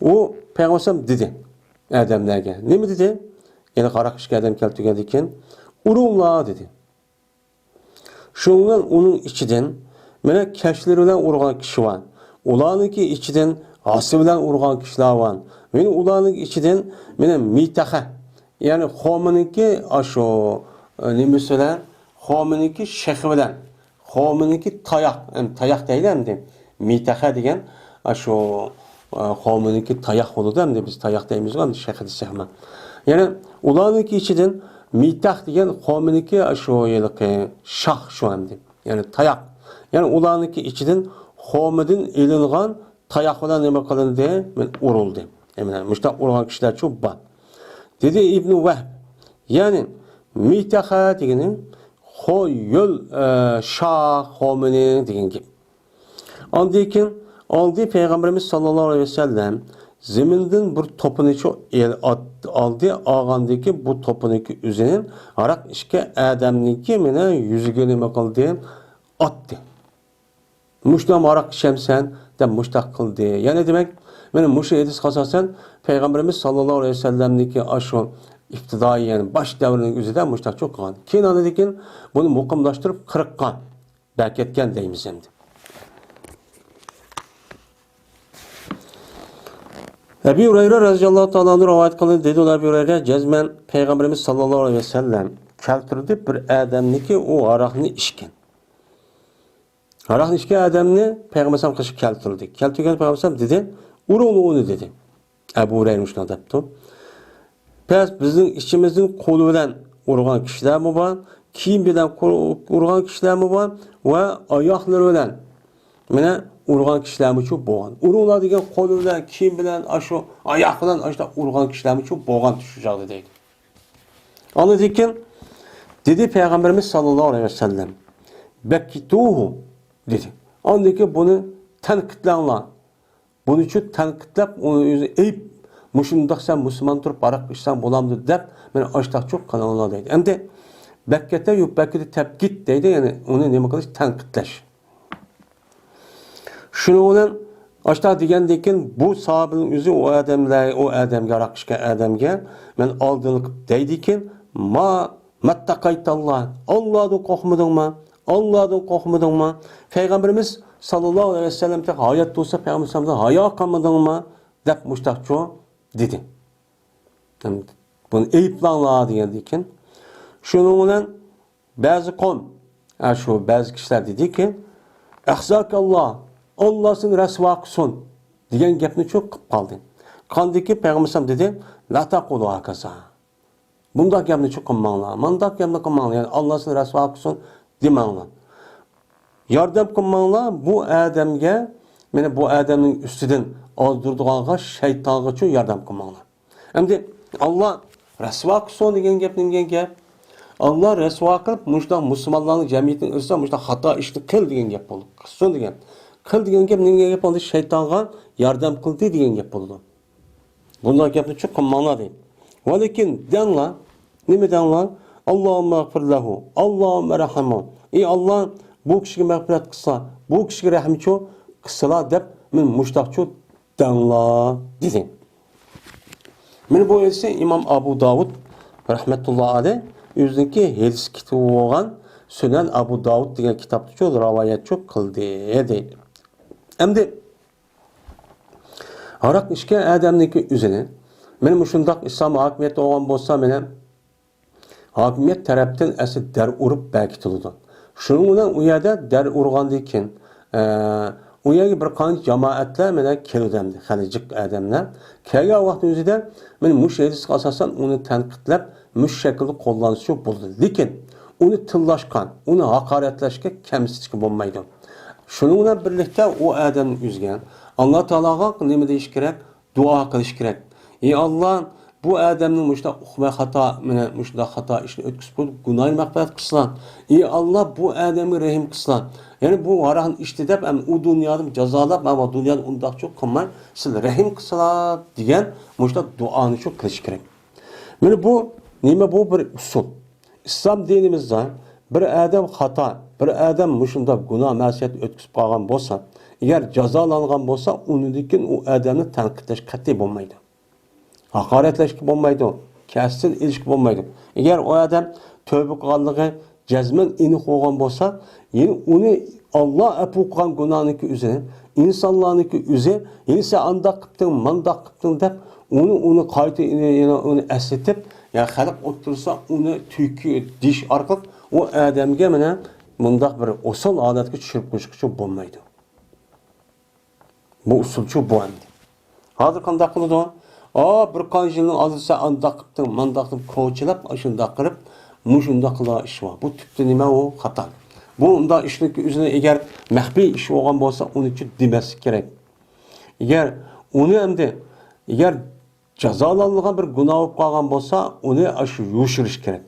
ئۇ پەيغەمبەر دېدى ئادەملەرگە. نېمە دېدى؟ يەنى ھاراق ئىچكەن ئادەم كەلتۈرگەندىن كېيىن، ئۇرۇڭلار دېدى. شۇنىڭ بىلەن ئۇنىڭ ئىچىدىن مانا كەشلىرى بىلەن ئۇرغان كىشى بار. ئۇلارنىڭكى ئىچىدىن ھاسا بىلەن ئۇرغان كىشىلەر بار. مانا ئۇلارنىڭ ئىچىدىن مانا مىتەخە، يەنى خورمىنىڭكى ئاشۇ، ئە، نېمىسى بىلەن، خورمىنىڭكى شېخى بىلەن، خورمىنىڭكى تاياق، ئەم، تاياق دەيلى ئەمدى. مىتەخە دېگەن ئاشۇ، ئە، خورمىنىڭكى تاياق بولىدۇ ئەمدى، بىز تاياق دەيمىزغۇ ئەمدى، شېخى دېسەكمۇ. يەنى ئۇلارنىڭكى ئىچىدىن مىتەخ دېگەن خورمىنىڭكى ئاشۇ ھېلىقى شاخ شۇ ئەمدى. يەنى تاياق. يەنى ئۇلارنىڭكى ئىچىدىن خورمىدىن ئېلىنغان تاياق بىلەن نېمە قىلىندى؟ مەن ئۇرۇلدى. ئە، مانا مۇشۇنداق ئۇرغان كىشىلەر چۇ بار. دېدى ئىبنى ۋەھب. يەنى مىتەخە دېگىنى خو يۆل، ئە، شاخ، خورمىنى دېگەن گەپ. ئاندىن كېيىن ئالدى پەيغەمبىرىمىز ساللاللاھۇ ئەلەيھى ۋەسەللەم زېمىندىن بىر توپىنى چۇ ئېل-، ئات-، ئالدى، ئالغاندىن كېيىن بۇ توپىنىڭكى ئۆزىنى ھاراق ئىچكەن ئادەمنىڭكى مانا يۈزىگە نېمە قىلدى؟ ئاتتى. مۇشتام ھاراق ئىچەمسەن دەپ مۇشتاق قىلدى. يەنى دېمەك، مانا مۇشۇ ھەدىسكە ئاساسەن پەيغەمبىرىمىز ساللاللاھۇ ئەلەيھى ۋەسەللەمنىڭكى ئاشۇ ئىپتىدائىي، يەنى باش دەۋرىنىڭ ئۆزىدە مۇشتاق چۇ قىلغان. كېيىن ئاندىن كېيىن بۇنى مۇقىملاشتۇرۇپ قىرىققا بەركەتكەن دەيمىز ئەمدى. ئەبى ھۇرەيرە رەزىياللاھۇ تائالا ئەنھۇ رىۋايەت قىلدى، دېدى ئەبى ھۇرەيرە، جەزمەن پەيغەمبىرىمىز ساللاللاھۇ ئەلەيھى ۋەسەللەم كەلتۈردى بىر ئادەمنىكى ئۇ ھاراقنى ئىچكەن. ھاراقنى ئىچكەن ئادەمنى پەيغەمبەر ئەلەيھىسسالام قېشىغا كەلتۈردى. كەلتۈرگەن پەيغەمبەر ئەلەيھىسسالام دېدى، ئۇرۇڭ ئۇنى دېدى. ئەبۇ ھۇرەيرە مۇشۇنداق دەپتۇ. بەس بىزنىڭ ئىچىمىزدىن قولى بىلەن ئۇرغان كىشىلەرمۇ بار، كىيىم بىلەن قو-، ئۇرغان كىشىلەرمۇ بار ۋە ئاياقلىرى بىلەن مانا ئۇرغان كىشىلەرمۇچۇ بولغان. ئۇرۇڭلار دېگەن قولى بىلەن، كىيىم بىلەن، ئاشۇ ئاياق بىلەن ئاشۇنداق ئۇرغان كىشىلەرمۇچۇ بولغان شۇ چاغدا دەيدۇ. ئاندىن كېيىن دېدى پەيغەمبىرىمىز ساللاللاھۇ ئەلەيھى ۋەسەللەم، بەككىتۇھۇ دېدى. ئاندىن كېيىن بۇنى تەنقىدلەڭلار. بۇنىچۇ تەنقىدلەپ، ئۇنى ئۆزى ئېيىپ، مۇشۇنداق سەن مۇسۇلمان تۇرۇپ ھاراق ئىچسەڭ بولامدۇ دەپ، مانا ئاشتاقچۇ قىلىڭلار دەيدۇ. ئەمدى بەككەتە يۇ بەككىدە تەپكىت دەيدۇ، يەنى ئۇنى نېمە قىلىش، تەنقىدلەش. شۇنىڭ بىلەن ئاشتاق دېگەندىن كېيىن بۇ ساھابىنىڭ ئۆزى ئۇ ئادەملەر، ئۇ ئادەمگە، ھاراق ئىچكەن ئادەمگە مەن ئالدىنقى دەيدىكىن، ما مەتتەقەيتاللا، ئاللادىن قورقمىدىڭما؟ ئاللادىن قورقمىدىڭما؟ پەيغەمبىرىمىز ساللاللاھۇ ئەلەيھى ۋەسەللەم تېخى ھايات تۇرسا پەيغەمبىرىمىزدىن ھايا قىلمىدىڭما؟ دەپ مۇشتاقچۇ دېدى. بۇنى ئەيىبلەڭلار دېگەندىكىن. شۇنىڭ بىلەن بەزى قوم، ھە، شۇ بەزى كىشىلەر دېدىكى، ئەخزاكاللا، ئاللا سېنى رەسۋا قىلسۇن دېگەن گەپنى چۇ قىلىپ قالدى. قاندىكى پەيغەمبەر دېدى، لا تەقۇلۇ ھاكازا. بۇنداق گەپنى چۇ قىلماڭلار، مانداق گەپنى قىلماڭلار، يەنى ئاللا سېنى رەسۋا قىلسۇن دېمەڭلار. ياردەم قىلماڭلار بۇ ئادەمگە، مانا بۇ ئادەمنىڭ ئۈستىدىن ئازدۇرىدىغانغا، شەيتانغىچۇ ياردەم قىلماڭلار. ئەمدى ئاللا رەسۋا قىلسۇن دېگەن گەپ نېمە دېگەن گەپ؟ ئاللا رەسۋا قىلىپ، مۇشۇنداق مۇسۇلمانلارنىڭ جەمئىيىتىنىڭ ئۆزىدە مۇشۇنداق خاتا ئىشنى قىل دېگەن گەپ بولىدۇ. قىلسۇن دېگەن. قىل دېگەن گەپ نېمە دېگەن گەپ بولىدۇ؟ شەيتانغا ياردەم قىلدى دېگەن گەپ بولىدۇ. بۇنداق گەپنى چۇ قىلماڭلار دەيدۇ. ۋەلىكىن دەڭلار، نېمە دەڭلار؟ ئاللاھۇممە ئەغفىر لەھۇ، ئاللاھۇممە رەھەمھۇ. ئى ئاللا، بۇ كىشىگە مەغپىرەت قىلسا، بۇ كىشىگە رەھمچۇ قىلسىلا دەپ، مەن مۇشتاقچۇ دەڭلار دېدى. مانا بۇ ھەدىسنى ئىمام ئابۇ داۋۇد رەھمەتۇللا ئەلەيھ ئۆزىنىڭكى ھەدىس كىتابى بولغان سۈنەن ئابۇ داۋۇد دېگەن كىتابتىچۇ رىۋايەتچۇ قىلدى دەيدۇ. ئەمدى ھاراق ئىچكەن ئادەمنىڭكى ئۆزىنى، مانا مۇشۇنداق ئىسلام ھاكىمىيەتتە بولغان بولسا، مانا ھاكىمىيەت تەرەپتىن ئەسلى دەر ئۇرۇپ بەركىتىلىدۇ. شۇنىڭ بىلەن ئۇ يەردە دەر ئۇرغاندىن كېيىن، ئە، ئۇ يەرگە بىر قانچە جامائەتلەر مانا كېلىدۇ ئەمدى، خېلى جىق ئادەملەر. كەلگەن ۋاقىتنىڭ ئۆزىدە مانا مۇشۇ ھەدىسكە ئاساسەن ئۇنى تەنقىدلەپ، مۇشۇ شەكىلدە قوللانسىچۇ بولىدۇ. لېكىن ئۇنى تىللاشقا، ئۇنى ھاقارەتلەشكە، كەمسىتىشكە بولمايدۇ. شۇنىڭ بىلەن بىرلىكتە ئۇ ئادەمنىڭ ئۆزىگە ئاللا تائالاغا نېمە دېيىش كېرەك؟ دۇئا قىلىش كېرەك. ئى ئاللا، بۇ ئادەمنىڭ مۇشۇنداق ئۇقماي خاتا، مانا مۇشۇنداق خاتا ئىشنى ئۆتكۈزۈپ قويۇپ، گۇناھىنى مەغپىرەت قىلسىلا. ئى ئاللا، بۇ ئادەمگە رەھىم قىلسىلا. يەنى بۇ ھاراقنى ئىچتى دەپ، ئەمما ئۇ دۇنيادىن جازالاپ، مانا بۇ دۇنيادا ئۇنداقچۇ قىلماي، سىلە رەھىم قىلسىلا دېگەن مۇشۇنداق دۇئانىچۇ قىلىش كېرەك. مانا بۇ نېمە؟ بۇ بىر ئۇسۇل. ئىسلام دىنىمىزدا بىر ئادەم خاتا، بىر ئادەم مۇشۇنداق گۇناھ مەسىيەت ئۆتكۈزۈپ قالغان بولسا، ئەگەر جازالانغان بولسا، ئۇنىڭدىن كېيىن ئۇ ئادەمنى تەنقىدلەش قەتئىي بولمايدۇ. ھاقارەتلەشكە بولمايدۇ. كەستىن ئېلىشقا بولمايدۇ. ئەگەر ئۇ ئادەم تۆبە قىلغانلىقى جەزمەن ئېنىق بولغان بولسا، يەنى ئۇنى ئاللا ئەپۇ قىلغان گۇناھنىڭكى ئۆزىنى، ئىنسانلارنىڭكى ئۆزى، يەنى سەن ئانداق قىپتىڭ، مانداق قىپتىڭ دەپ، ئۇنى، ئۇنى قايتا، يەنە، يەنە ئۇنى ئەسلىتىپ، يا خەلق ئوتتۇرىسىدا ئۇنى تۈكى دېيىش ئارقىلىق ئۇ ئادەمگە مانا مۇنداق بىر ئوسال ھالەتكە چۈشۈرۈپ قويۇشقىچە بولمايدۇ. بۇ ئۇسۇلچۇ بۇ ئەمدى. ھازىر قانداق قىلىدۇ؟ ئا، بىر قانچە يىلنىڭ ئالدىدا سەن ئانداق قىپتىڭ، مانداق قىلىپ كوچىلاپ، ئاشۇنداق قىلىپ، مۇشۇنداق قىلغان ئىش بار. بۇ تۈپتە نېمە ئۇ؟ خاتا. بۇ ئۇنداق ئىشنىڭكى ئۆزىنى ئەگەر مەخپىي ئىش بولغان بولسا، ئۇنى چۈ دېمەسلىك كېرەك. ئەگەر ئۇنى ئەمدى، ئەگەر جازالانغان بىر گۇناھ بولۇپ قالغان بولسا، ئۇنى ئاشۇ يوشۇرۇش كېرەك.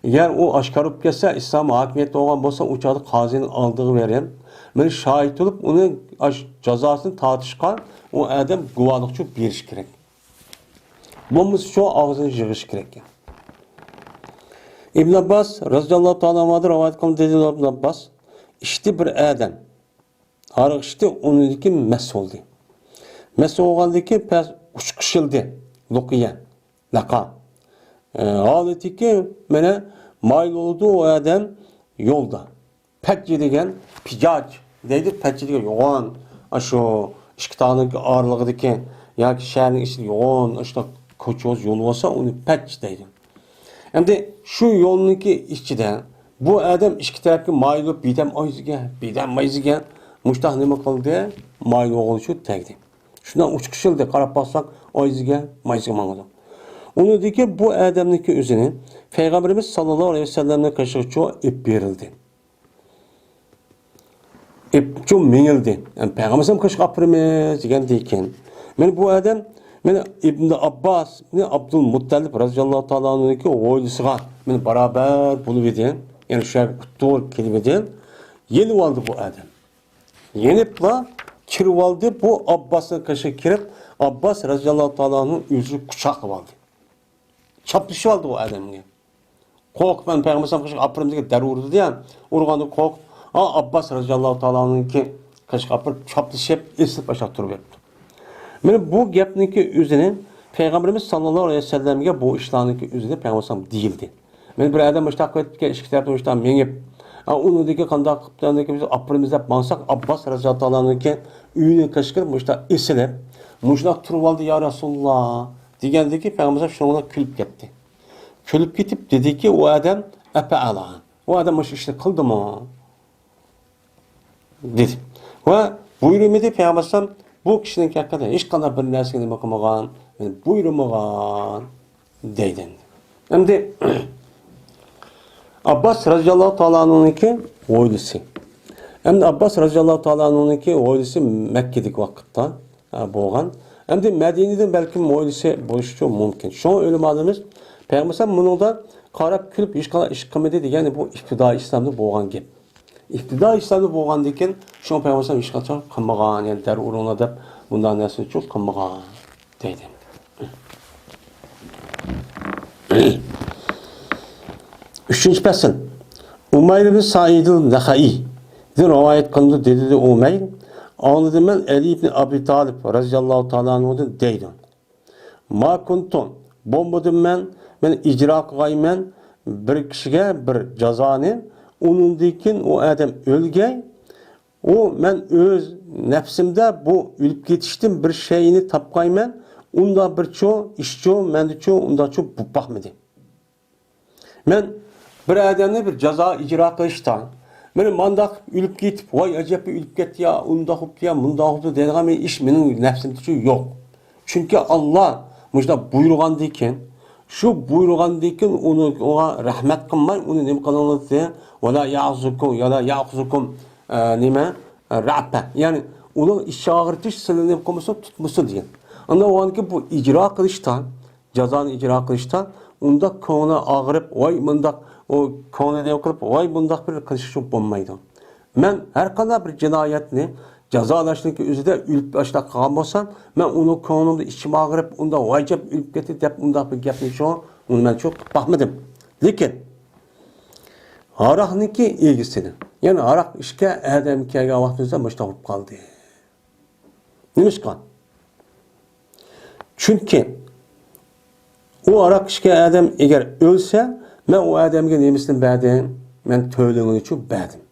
ئەگەر ئۇ ئاشكارا بولۇپ كەتسە، ئىسلام ھاكىمىيەتتە بولغان بولسا، ئۇ چاغدا قازىنىڭ ئالدىغا بېرىپ، مېنى شاھىت بولۇپ، ئۇنى ئاش-، جازاسىنى تارتىشقا ئۇ ئادەم گۇۋاھلىقچۇ بېرىشى كېرەك. بولمىسا شۇ ئاغزىنى يىغىشى كېرەك. ئىبن ئابباس رەزىياللاھۇ تائالا ئەنھۇدىن رىۋايەت قىلىندى، دېدى ئىبن ئابباس، ئىچتى بىر ئادەم. ھاراق ئىچتى، ئۇنىڭدىن كېيىن مەست بولدى. مەست بولغاندىن كېيىن پەس ئۇچقۇشىلدى. لۇقىيە، لەقا. ئە، ھالىتىكى مانا مايىل بولىدۇ ئۇ ئادەم يولدا. پەججە دېگەن، پىجاج دەيدۇ، پەججە دېگەن يوغان، ئاشۇ ئىككى تاغنىڭ ئارىلىقىدىكى ياكى شەھەرنىڭ ئىچىدە يوغان، ئاشۇنداق كوچا يول بولسا، ئۇنى پەججە دەيدۇ. ئەمدى شۇ يولنىڭكى ئىچىدە بۇ ئادەم ئىككى تەرەپكە مايىل بولۇپ، بىردەم ئايزىگە، بىردەم مايزىگە مۇشتاق نېمە قىلدى؟ مايىل بولغىنىچۇ تەگدى. شۇنداق ئۇچقۇچىلدى، قاراپ باقساق، ئايزىگە، مايزىگە ماڭىدۇ. ئۇنىڭدىكى بۇ ئادەمنىڭكى ئۆزىنى پەيغەمبىرىمىز ساللاللاھۇ ئەلەيھى ۋەسەللەمنىڭ قېشىغىچۇ ئېلىپ بېرىلدى. ئېپچۇ مېڭىلدى. يەنى پەيغەمبەر ئەلەيھىسسالام قېشىغا ئاپىرىمىز دېگەندىن كېيىن. مانا بۇ ئادەم، مانا ئىبن ئابباسنى ئابدۇل مۇتتەلىپ رەزىياللاھۇ تائالا ئەنھۇنىڭكى ھويلىسىغا، مانا بارابەر بولۇپ ئىدى. يەنى شۇ يەرگە ئۇتتۇرۇپ كېلىپ ئىدى. يېنىۋالدى بۇ ئادەم. يېنىپلا كىرىۋالدى. بۇ ئابباسنىڭ قېشىغا كىرىپ، ئابباس رەزىياللاھۇ تائالا ئەنھۇ ئۆزى قۇچاقلىۋالدى. چاپلىشىۋالدى ئۇ ئادەمگە. قورقۇپ، مەن پەيغەمبەر ئەلەيھىسسالام قېشىغا ئاپىرىمىز دېگەن دەرۋۇ ئۇردى يا. ئۇرغاندىن قورقۇپ، ئا، ئابباس رەزىياللاھۇ تائالانىڭكى قېشىغا ئاپىرىپ، چاپلىشىپ، ئېسىلىپ ئاشۇنداق تۇرۇپ كەتتى. مانا بۇ گەپنىڭكى ئۆزىنى پەيغەمبىرىمىز ساللاللاھۇ ئەلەيھى ۋەسەللەمگە بۇ ئىشلارنىڭكى ئۆزىنى پەيغەمبەر ئەلەيھىسسالام دېيىلدى. مانا بىر ئادەم مۇشۇنداق قىلىپ كەتكەن، ئىككى تەرەپتىن مۇشۇنداق مېڭىپ، ئا، ئۇنىڭدىن كېيىن قانداق قىلىپ بىز ئاپىرىمىز دەپ ماڭساق، ئابباس رەزىياللاھۇ تائالانىڭكى ئۆيىنىڭ قېشىغا كىرىپ مۇشۇنداق ئېسىلىپ، مۇشۇنداق تۇرۇۋالدى يا رەسۇلاللا دېگەندىن كېيىن پەيغەمبەر شۇنىڭ بىلەن كۈلۈپ كەتتى. كۈلۈپ كېتىپ دېدىكى، ئۇ ئادەم ئەپەئەلا. ئۇ ئادەم مۇشۇ ئىشنى قىلدىمۇ؟ دېدى. ۋە بۇيرۇمىدى پەيغەمبەر ئەلەيھىسسالام بۇ كىشىنىڭ ھەققىدە ھېچقانداق بىر نەرسىگە نېمە قىلمىغان، يەنى بۇيرۇمىغان دەيدۇ. ئەمدى ئابباس رەزىياللاھۇ تائالانىڭكى ھويلىسى. ئەمدى ئابباس رەزىياللاھۇ تائالانىڭكى ھويلىسى مەككىدىكى ۋاقىتتا ھە، بولغان. ئەمدى مەدىنىدىن بەلكىم ھويلىسى بولۇشىچۇ مۇمكىن. شۇڭا ئۆلىمالىرىمىز پەيغەمبەر ئەلەيھىسسالام بۇنىڭدا قاراپ كۈلۈپ ھېچقانداق ئىش قىلمىدى دېگەن بۇ ئىپتىدائىي ئىسلامدا بولغان گەپ. ئىپتىدائىي ئىسلامدا بولغاندىن كېيىن شۇڭا پەيغەمبەر ئەلەيھىسسالام ھېچقاچان قىلمىغان، يەنى دەر ئۇرۇڭلار دەپ بۇنداق نەرسىنىچۇ قىلمىغان دەيدۇ. ئۈچىنچى پەسىل. ئۇمەير ئىبن سەئىدىل نەخەئىدىن رىۋايەت قىلىنىدۇ، دېدى ئۇمەير، ئاڭلىدىم مەن ئەلى ئىبن ئەبى تالىپ رەزىياللاھۇ تائالا ئەنھۇدىن دەيدۇ. ما كۇنتۇ، بولمىدىم مەن، مەن ئىجرا قىلغايمەن بىر كىشىگە بىر جازانى، ئۇنىڭدىن كېيىن ئۇ ئادەم ئۆلگەي، ئۇ، مەن ئۆز نەپسىمدە بۇ ئۆلۈپ كېتىشتىن بىر شەيئىنى تاپقايمەن، ئۇنداق بىرچۇ ئىشچۇ، مەندىچۇ ئۇنداقچۇ بولۇپ باقمىدى. مەن بىر ئادەمنى بىر جازا ئىجرا قىلىشتا، مانا مانداق ئۆلۈپ كېتىپ، ۋاي ئەجەب ئۆلۈپ كەتتى يا، ئۇنداق بوپتۇ يا، مۇنداق بوپتۇ دەيدىغان بىر ئىش مېنىڭ نەپسىمدىچۇ يوق. چۈنكى ئاللا مۇشۇنداق بۇيرۇغاندىكىن، شۇ بۇيرۇغاندىكىن ئۇنى، ئۇنىڭغا رەھمەت قىلماي، ئۇنى نېمە قىلىڭلار دېسە، ۋەلا يەخزۇكۇم، يا لا يەخزۇكۇم، ئە، نېمە، ئە، رەئپە. يەنى ئۇنىڭ ئىچى ئاغرىتىش سىلىنى نېمە قىلمىسۇن، تۇتمىسۇن دېگەن. ئاندىن بولغاندىكىن بۇ ئىجرا قىلىشتا، جازانى ئىجرا قىلىشتا ئۇنداق كۆڭلى ئاغرىپ، ۋاي مۇنداق، ئۇ كۆڭلى نېمە قىلىپ، ۋاي مۇنداق بىر قىلىش ئۈچۈن بولمايدۇ. مەن ھەر قانداق بىر جىنايەتنى جازالاشنىڭكى ئۆزىدە ئۆلۈپ ئاشۇنداق قىلغان بولسام، مەن ئۇنىڭ كۆڭلۈمدە ئىچىم ئاغرىپ، ئۇنداق ۋاجىپ ئۆلۈپ كەتتى دەپ ئۇنداق بىر گەپنى شۇ، ئۇنى مەن شۇ قىلىپ باقمىدىم. لېكىن ھاراقنىڭكى ئىگىسىدىن، يەنى ھاراق ئىچكەن ئادەم كەلگەن ۋاقتىمىزدا مۇشۇنداق بولۇپ قالدى. نېمىشقا؟ چۈنكى ئۇ ھاراق ئىچكەن ئادەم ئەگەر ئۆلسە، مەن ئۇ ئادەمگە نېمىسىنى بەردىم؟ مەن تۆلىڭىنىچۇ بەردىم.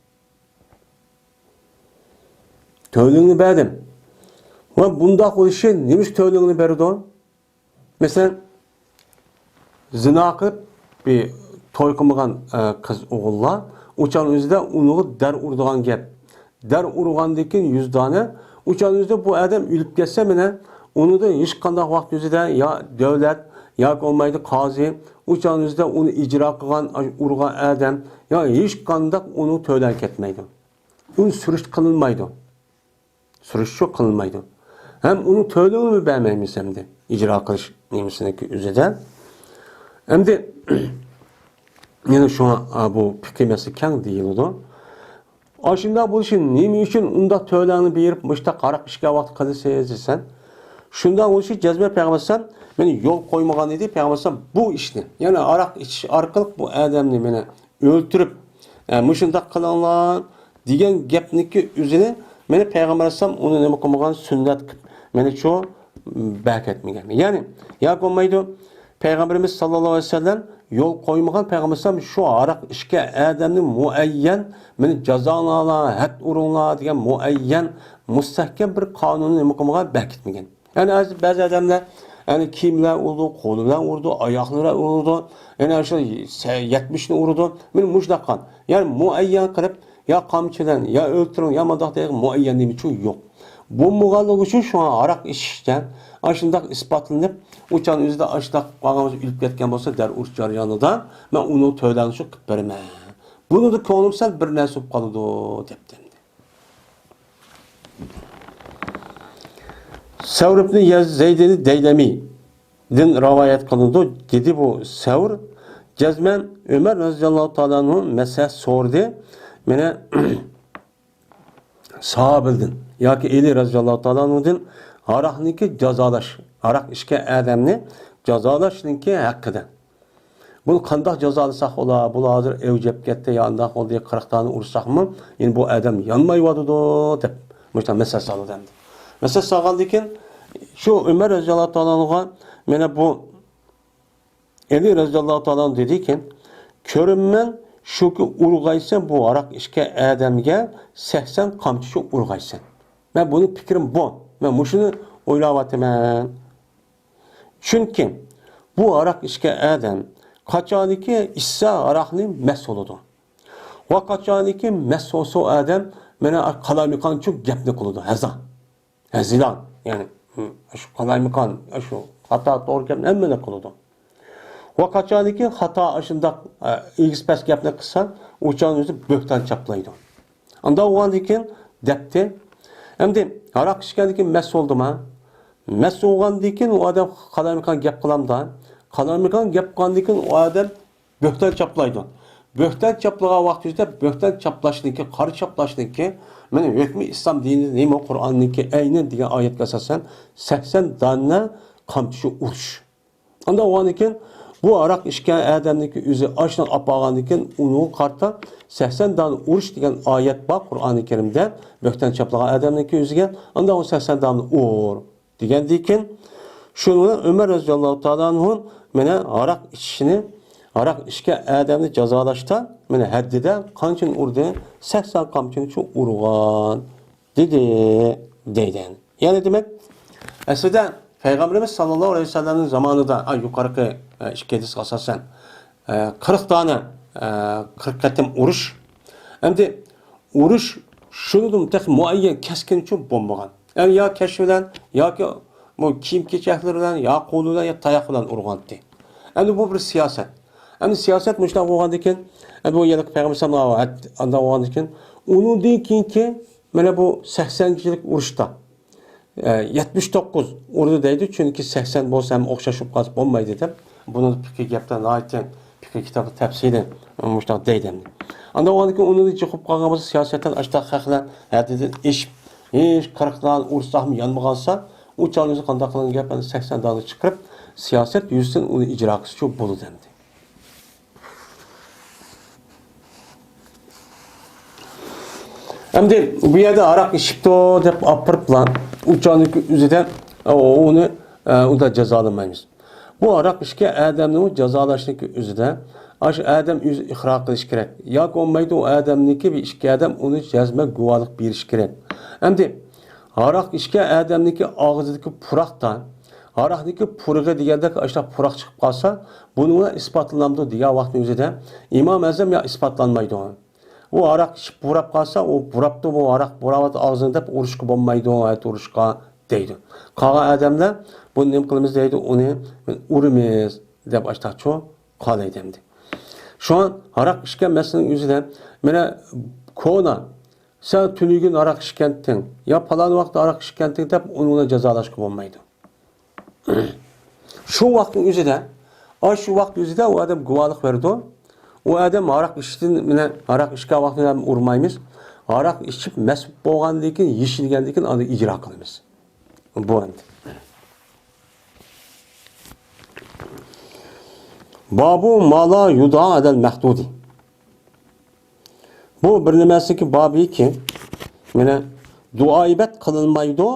تۆلىڭنى بەردىم. ۋە بۇنداق بولۇشى نېمىشقا تۆلىڭنى بەردىڭ؟ مەسىلەن، زىنا قىلىپ، بىر توي قىلمىغان، ئە، قىز ئوغۇللار، ئۇ چاغنىڭ ئۆزىدە ئۇنىڭغا دەر ئۇرىدىغان گەپ. دەر ئۇرغاندىن كېيىن يۈز دانە، ئۇ چاغنىڭ ئۆزىدە بۇ ئادەم ئۆلۈپ كەتسە، مانا، ئۇنىڭدا ھېچقانداق ۋاقىت ئۆزىدە يا دۆلەت، ياكى بولمايدۇ قازى، ئۇ چاغنىڭ ئۆزىدە ئۇنى ئىجرا قىلغان، ئۇرغان ئادەم، يا ھېچقانداق ئۇنىڭ تۆلەنگە كەتمەيدۇ. ئۇنى سۈرۈشتە قىلىنمايدۇ. سۈرۈشتە قىلىنمايدۇ. ھەم ئۇنىڭ تۆلىنىمۇ بەرمەيمىز ئەمدى. ئىجرا قىلىش نېمىسىنىڭكى ئۆزىدە. ئەمدى يەنە شۇڭا، ئا، بۇ پىقھىي مەسىلە كەڭ دېيىلىدۇ. ئاشۇنداق بولۇشى نېمە ئۈچۈن ئۇنداق تۆلەڭنى بېرىپ مۇشتاق ھاراق ئىچكەن ۋاقىت قىلىسىز دېسەم، شۇنداق بولۇشى جەزمەن پەيغەمبەر ئەلەيھىسسالام مېنى يول قويمىغان ئىدى. پەيغەمبەر ئەلەيھىسسالام بۇ ئىشنى، يەنى ھاراق ئىچىش ئارقىلىق بۇ ئادەمنى مېنى ئۆلتۈرۈپ، ئە، مۇشۇنداق قىلىڭلار دېگەن گەپنىڭكى ئۆزىنى مانا پەيغەمبەر ئەلەيھىسسالام ئۇنى نېمە قىلمىغان، سۈننەت قىلىپ، مانا شۇ بەركەتمىگەن. يەنى، ياكى بولمايدۇ، پەيغەمبىرىمىز ساللاللاھۇ ئەلەيھى ۋەسەللەم يول قويمىغان، پەيغەمبەر ئەلەيھىسسالام شۇ ھاراق ئىچكەن ئادەمنى مۇئەييەن، مانا جازالاڭلار، ھەد ئۇرۇڭلار دېگەن مۇئەييەن، مۇستەھكەم بىر قانۇننى نېمە قىلمىغان، بەركەتمىگەن. يەنى ھازىر بەزى ئادەملەر، يەنى كىيىم بىلەن ئۇرىدۇ، قول بىلەن ئۇرىدۇ، ئاياقلىرى بىلەن ئۇرىدۇ، يەنى شۇ يەتمىشنى ئۇرىدۇ. مانا مۇشۇنداق قىلغان. يەنى مۇئەييەن قىلىپ، يا قامچى بىلەن، يا ئۆلتۈرۈڭ، يا مۇنداق دەيدىغان مۇئەييەن نېمە ئۈچۈن يوق. بولمىغانلىقى ئۈچۈن شۇڭا ھاراق ئىچىشتە ئاشۇنداق ئىسپاتلىنىپ، ئۇ چاغنىڭ ئۆزىدە ئاشۇنداق قالغان بولسا، ئۆلۈپ كەتكەن بولسا، دەر ئۇرۇش جەريانىدا مەن ئۇنىڭ تۆلەنگىنى شۇ قىلىپ بېرىمەن. بۇنىڭدا كۆڭلۈم سەل بىر نەرسە بولۇپ قالىدۇ، دەپتۇ. سەۋر ئىبنى يەز-، زەيدىنى دەيلەمىدىن رىۋايەت قىلىنىدۇ، دېدى بۇ سەۋر. جەزمەن ئۆمەر رەزىياللاھۇ تائالا ئەنھۇ مەسلىھەت سورىدى. مانا، ساھابىدىن ياكى ئەلى رەزىياللاھۇ تائالا ئەنھۇدىن ھاراقنىڭكى جازالاش، ھاراق ئىچكەن ئادەمنى جازالاشنىڭكى ھەققىدە. بۇنى قانداق جازالىساق بولا؟ بۇلار ھازىر ئەۋج ئېلىپ كەتتى، يا ئانداق بولدى، قىرىق دانە ئۇرساقمۇ، يەنە بۇ ئادەم يانمايۋاتىدۇ، دەپ مۇشۇنداق مەسىلە سالىدۇ ئەمدى. مەسىلە سالغاندىن كېيىن، شۇ ئۆمەر رەزىياللاھۇ تائالا ئەنھۇغا مانا بۇ ئەلى رەزىياللاھۇ تائالا ئەنھۇ دېدىكى، كۆرۈممەن شۇكى ئۇرغايسەن بۇ ھاراق ئىچكەن ئادەمگە سەكسەن قامچىچە ئۇرغايسەن. مەن بۇنىڭ پىكرىم بۇ. مەن مۇشۇنى ئويلاۋاتىمەن. چۈنكى بۇ ھاراق ئىچكەن ئادەم قاچانكى ئىچسە ھاراقنى مەست بولىدۇ. ۋە قاچانكى مەست بولسا ئۇ ئادەم مانا قالايمىقانچۇ گەپنى قىلىدۇ، ھەزا. ھەزىلان، يەنى، ھم، شۇ قالايمىقان، شۇ خاتا توغرا گەپنى ھەممىلا قىلىدۇ. ۋە قاچانكى خاتا ئاشۇنداق، ئە، ئېگىز پەس گەپنى قىلسا، ئۇ چاغنىڭ ئۆزى بۆھتان چاپلايدۇ. ئانداق بولغاندىن كېيىن دەپتى. ئەمدى ھاراق ئىچكەندىن كېيىن مەست بولدىما؟ مەست بولغاندىن كېيىن ئۇ ئادەم قالايمىقان گەپ قىلامدا؟ قالايمىقان گەپ قىلغاندىن كېيىن ئۇ ئادەم بۆھتان چاپلايدۇ. بۆھتان چاپلىغان ۋاقتىدا بۆھتان چاپلاشنىڭكى، قارا چاپلاشنىڭكى، مانا ھۆكمى ئىسلام دىنىدا نېمە؟ قۇرئاننىڭكى ئەينەن دېگەن ئايەتكە ئاساسەن سەكسەن دانە قامچىچە ئۇرۇش. ئانداق بولغاندىن كېيىن بۇ ھاراق ئىچكەن ئادەمنىڭكى ئۆزى ئاشۇنى ئاپارغاندىن كېيىن ئۇنىڭغا قارىتا سەكسەن دانە ئۇرۇش دېگەن ئايەت بار قۇرئانى كەرىمدە. بۆھتان چاپلىغان ئادەمنىڭكى ئۆزىگە، ئانداق بولسا سەكسەن دانە ئۇر. دېگەندىن كېيىن، شۇنىڭ بىلەن ئۆمەر رەزىياللاھۇ تائالا ئەنھۇ مانا ھاراق ئىچىشنى، ھاراق ئىچكەن ئادەمنى جازالاشتا مانا ھەددىدە قانچىنى ئۇردى؟ سەكسەن قامچىنى شۇ ئۇرغان، دېدى، دەيدۇ. يەنى دېمەك، ئەسلىدە پەيغەمبىرىمىز ساللاللاھۇ ئەلەيھى ۋەسەللەمنىڭ زامانىدا، ئا، يۇقىرىقى، ئە، ئىككى ھەدىسكە ئاساسەن، ئە، قىرىق دانە، ئە، قىرىق قېتىم ئۇرۇش. ئەمدى ئۇرۇش شۇنىڭدىن تېخى مۇئەييەن كەسكىنچە بولمىغان. يەنى يا كەش بىلەن، ياكى بۇ كىيىم-كېچەكلىرى بىلەن، يا قولى بىلەن، يا تاياق بىلەن ئۇرغانتى. ئەمدى بۇ بىر سىياسەت. ئەمدى سىياسەت مۇشۇنداق بولغاندىكىن، ئەمدى بۇ يەنە پەيغەمبەر ئەلەيھىسسالام ئانداق بولغاندىكىن، ئۇنىڭدىن كېيىنكى مانا بۇ سەكسەنچىلىك ئۇرۇشتا، ئە، يەتمىش توققۇز ئۇردى دەيدۇ، چۈنكى سەكسەن بولسا ھەم ئوخشاش بولۇپ قالسا بولمايدۇ دەپ، بۇنىڭدا پىقھىي گەپلەر ناھايىتى پىقھىي كىتابتا تەپسىلىي مۇشۇنداق دەيدۇ ئەمدى. ئانداق بولغاندىكىن ئۇنىڭدىن چىقىپ قالغان بولسا سىياسەتتىن ئاشتاق خەقلەر ھەددىدىن ئېشىپ، ھېچ قىرىق دانە ئۇرساقمۇ يانمىغانسا، ئۇ چاغدا قانداق قىلغان گەپ، ئەمدى سەكسەن دانە چىقىرىپ، سىياسەت يۈزىسىدىن ئۇنى ئىجرا قىلسىچۇ بولىدۇ ئەمدى. ئەمدى بۇ يەردە ھاراق ئىچىپتۇ دەپ ئاپىرىپلا، ئۇ چاغنىڭكى ئۆزىدە ئۇنى، ئە، ئۇنداق جازالىمايمىز. بۇ ھاراق ئىچكەن ئادەمنى جازالاشنىڭكى ئۆزىدە، ئاشۇ ئادەم ئۆزى ئىقرار قىلىشى كېرەك. ياكى بولمايدۇ، ئۇ ئادەمنىڭكى بىر ئىككى ئادەم ئۇنى جەزمەن گۇۋاھلىق بېرىشى كېرەك. ئەمدى ھاراق ئىچكەن ئادەمنىڭكى ئاغزىدىكى پۇراقتا، ھاراقنىڭكى پۇرىقى دېگەندەك ئاشۇنداق پۇراق چىقىپ قالسا، بۇنىڭ بىلەن ئىسپاتلىنامدۇ دېگەن ۋاقىتنىڭ ئۆزىدە ئىمام ئەزەم يا ئىسپاتلانمايدۇ. ئۇ ھاراق ئىچىپ بۇراپ قالسا، ئۇ بۇراپتۇ، بۇ ھاراق بۇراۋاتىدۇ ئاغزىنى دەپ ئۇرۇشقا بولمايدۇ، ھەتتا ئۇرۇشقا دەيدۇ. قالغان ئادەملەر بۇنى نېمە قىلىمىز دەيدۇ، ئۇنى ئۇرىمىز دەپ ئاشتاقچۇ قالايدۇ ئەمدى. شۇڭا ھاراق ئىچكەن مەسىلىنىڭ ئۆزىدە مانا كونا، سەن تۈنۈگۈن ھاراق ئىچكەنتىڭ، يا پالان ۋاقىتتا ھاراق ئىچكەنتىڭ دەپ ئۇنى جازالاشقا بولمايدۇ. شۇ ۋاقىتنىڭ ئۆزىدە، ئاشۇ ۋاقىت ئۆزىدە ئۇ ئادەم گۇۋاھلىق بېرىدۇ. ئۇ ئادەم ھاراق ئىچتىن، مانا ھاراق ئىچكەن ۋاقتىدا ئۇرمايمىز. ھاراق ئىچىپ مەست بولغاندىن كېيىن، يېشىلگەندىن كېيىن ئاندىن ئىجرا قىلىمىز. بۇ ئەمدى. بابۇ مالا يۇدا ئەلەل مەھدۇدى. بۇ بىر نېمىسىكى بابىكى، مانا دۇئايىبەت قىلىنمايدۇ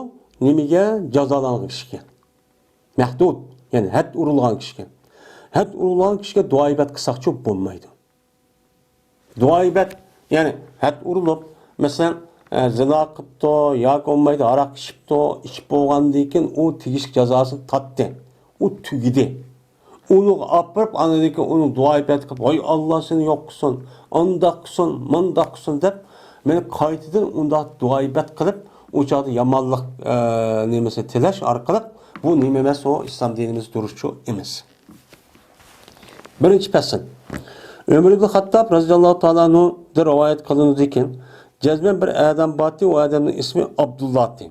نېمىگە؟ جازالانغان كىشىگە. مەھدۇد، يەنى ھەد ئۇرۇلغان كىشىگە. ھەد ئۇرۇلغان كىشىگە دۇئايىبەت قىلساقچۇ بولمايدۇ. دۇئايىبەت، يەنى ھەد ئۇرۇلۇپ، مەسىلەن، ئە، زىنا قىپتۇ ياكى بولمايدۇ، ھاراق ئىچىپتۇ، ئىچىپ بولغاندىن كېيىن ئۇ تېگىشلىك جازاسىنى تارتتى. ئۇ تۈگىدى. ئۇنىڭغا ئاپىرىپ، ئاندىن كېيىن ئۇنىڭ دۇئايىبەت قىلىپ، ۋاي ئاللا سېنى يوق قىلسۇن، ئانداق قىلسۇن، مانداق قىلسۇن دەپ، مېنى قايتىدىن ئۇنداق دۇئايىبەت قىلىپ، ئۇ چاغدا يامانلىق، ئە، نېمىسى تىلەش ئارقىلىق، بۇ نېمە ئەمەس، ئۇ ئىسلام دىنىمىز دۇرۇسچۇ ئەمەس. بىرىنچى پەسىل. ئۆمەر ئىبن خاتتاب رەزىياللاھۇ تائالا ئەنھۇدىن رىۋايەت قىلىنىدىكەن، جەزمەن بىر ئادەم بارتى، ئۇ ئادەمنىڭ ئىسمى ئابدۇللاھتى.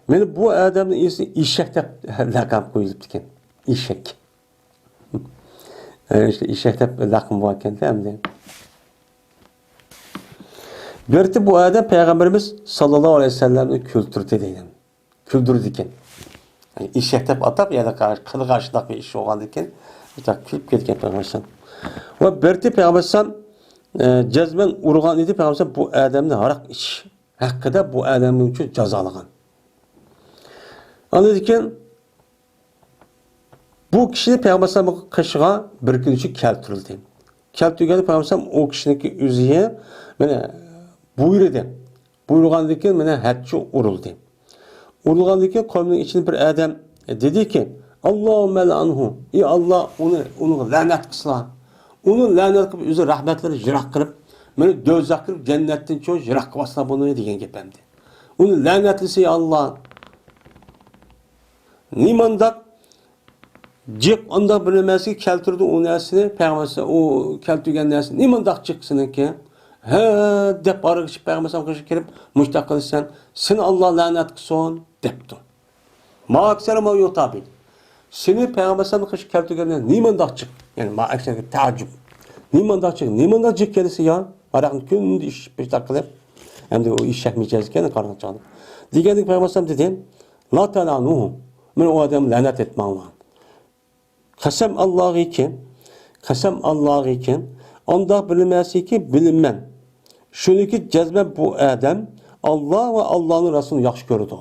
مانا بۇ ئادەمنىڭ ئىسمى ئېشەك دەپ لەقەم قويۇلۇپتىكەن. ئېشەك. ئە، ئېشەك دەپ لەقەم باركەن-دە ئەمدى. بىرتى بۇ ئادەم پەيغەمبىرىمىز ساللاللاھۇ ئەلەيھى ۋەسەللەمنى كۈلدۈردى دەيدۇ. كۈلدۈرىدىكەن. يەنى ئېشەك دەپ ئاتاپ، يەنى قىلىغان شۇنداق بىر ئىش بولغاندىكىن، كۈلۈپ كەتكەن پەيغەمبەر ئەلەيھىسسالام. ۋە بىرتى پەيغەمبەر ئەلەيھىسسالام، ئە، جەزمەن ئۇرغان ئىدى پەيغەمبەر ئەلەيھىسسالام بۇ ئادەمنى ھاراق ئىچىش ھەققىدە بۇ ئادەمنى ئۈچۈن جازالىغان. ئاندىن كېيىن بۇ كىشىنى پەيغەمبەر ئەلەيھىسسالام قېشىغا بىر كۈن ئۈچۈن كەلتۈرۈلدى. كەلتۈرگەندە پەيغەمبەر ئەلەيھىسسالام ئۇ كىشىنىڭكى ئۆزى مانا بۇيرۇدى. بۇيرۇغاندىن كېيىن مانا ھەدچۇ ئۇرۇلدى. ئۇرۇلغاندىن كېيىن قومنىڭ ئىچىدىن بىر ئادەم دېدىكى، ئاللاھۇممە لەئەنھۇ، ئى ئاللا، ئۇنى، ئۇنىڭغا لەنەت قىلسىلا. ئۇنى لەنەت قىلىپ، ئۆزى رەھمەتلىرىنى يىراق قىلىپ، مېنى دوزاخقا كىرىپ، جەننەتتىن چوش يىراق قىلىۋاتسىلا بۇنى دېگەن گەپ ئەمدى. ئۇنى لەنەتلىسە، يا ئاللا. نېمانداق جىق ئانداق بىر نەرسىگە كەلتۈردى ئۇ نەرسىنى، پەيغەمبەر ئەلەيھىسسالام ئۇ كەلتۈرگەن نەرسە نېمانداق جىق سېنىڭكى؟ ھە دەپ ئارىغا چىقىپ پەيغەمبەر ئەلەيھىسسالام قېشىغا كېلىپ، مۇشۇنداق قىلىسەن، سېنى ئاللا لەنەت قىلسۇن دەپتۇ. ما ئەكسەر ما يۇتابى. سېنى پەيغەمبەر ئەلەيھىسسالام قېشىغا كەلتۈرگەن نەرسە نېمانداق جىق؟ يەنى ما ئەكسەر تەئەججۈب. نېمانداق جىق، نېمانداق جىق كەلسە يا؟ ھاراقنى كۈندە ئىچىپ مۇشۇنداق قىلىپ. ئەمدى ئۇ ئېشەك مىجەزكەن قارىغان چاغدا. دېگەندىكىن پەيغەمبەر ئەلەيھىسسالام دېدى، لا تەلئەنۇھۇ. مانا ئۇ ئادەمنى لەنەت ئېيتماڭلار. قەسەم ئاللاغىكى، قەسەم ئاللاغىكى، ئانداق بىلىنمەسكى بىلىمەن. شۇنىكى جەزمەن بۇ ئادەم ئاللا ۋە ئاللانىڭ رەسۇلىنى ياخشى كۆرىدۇ.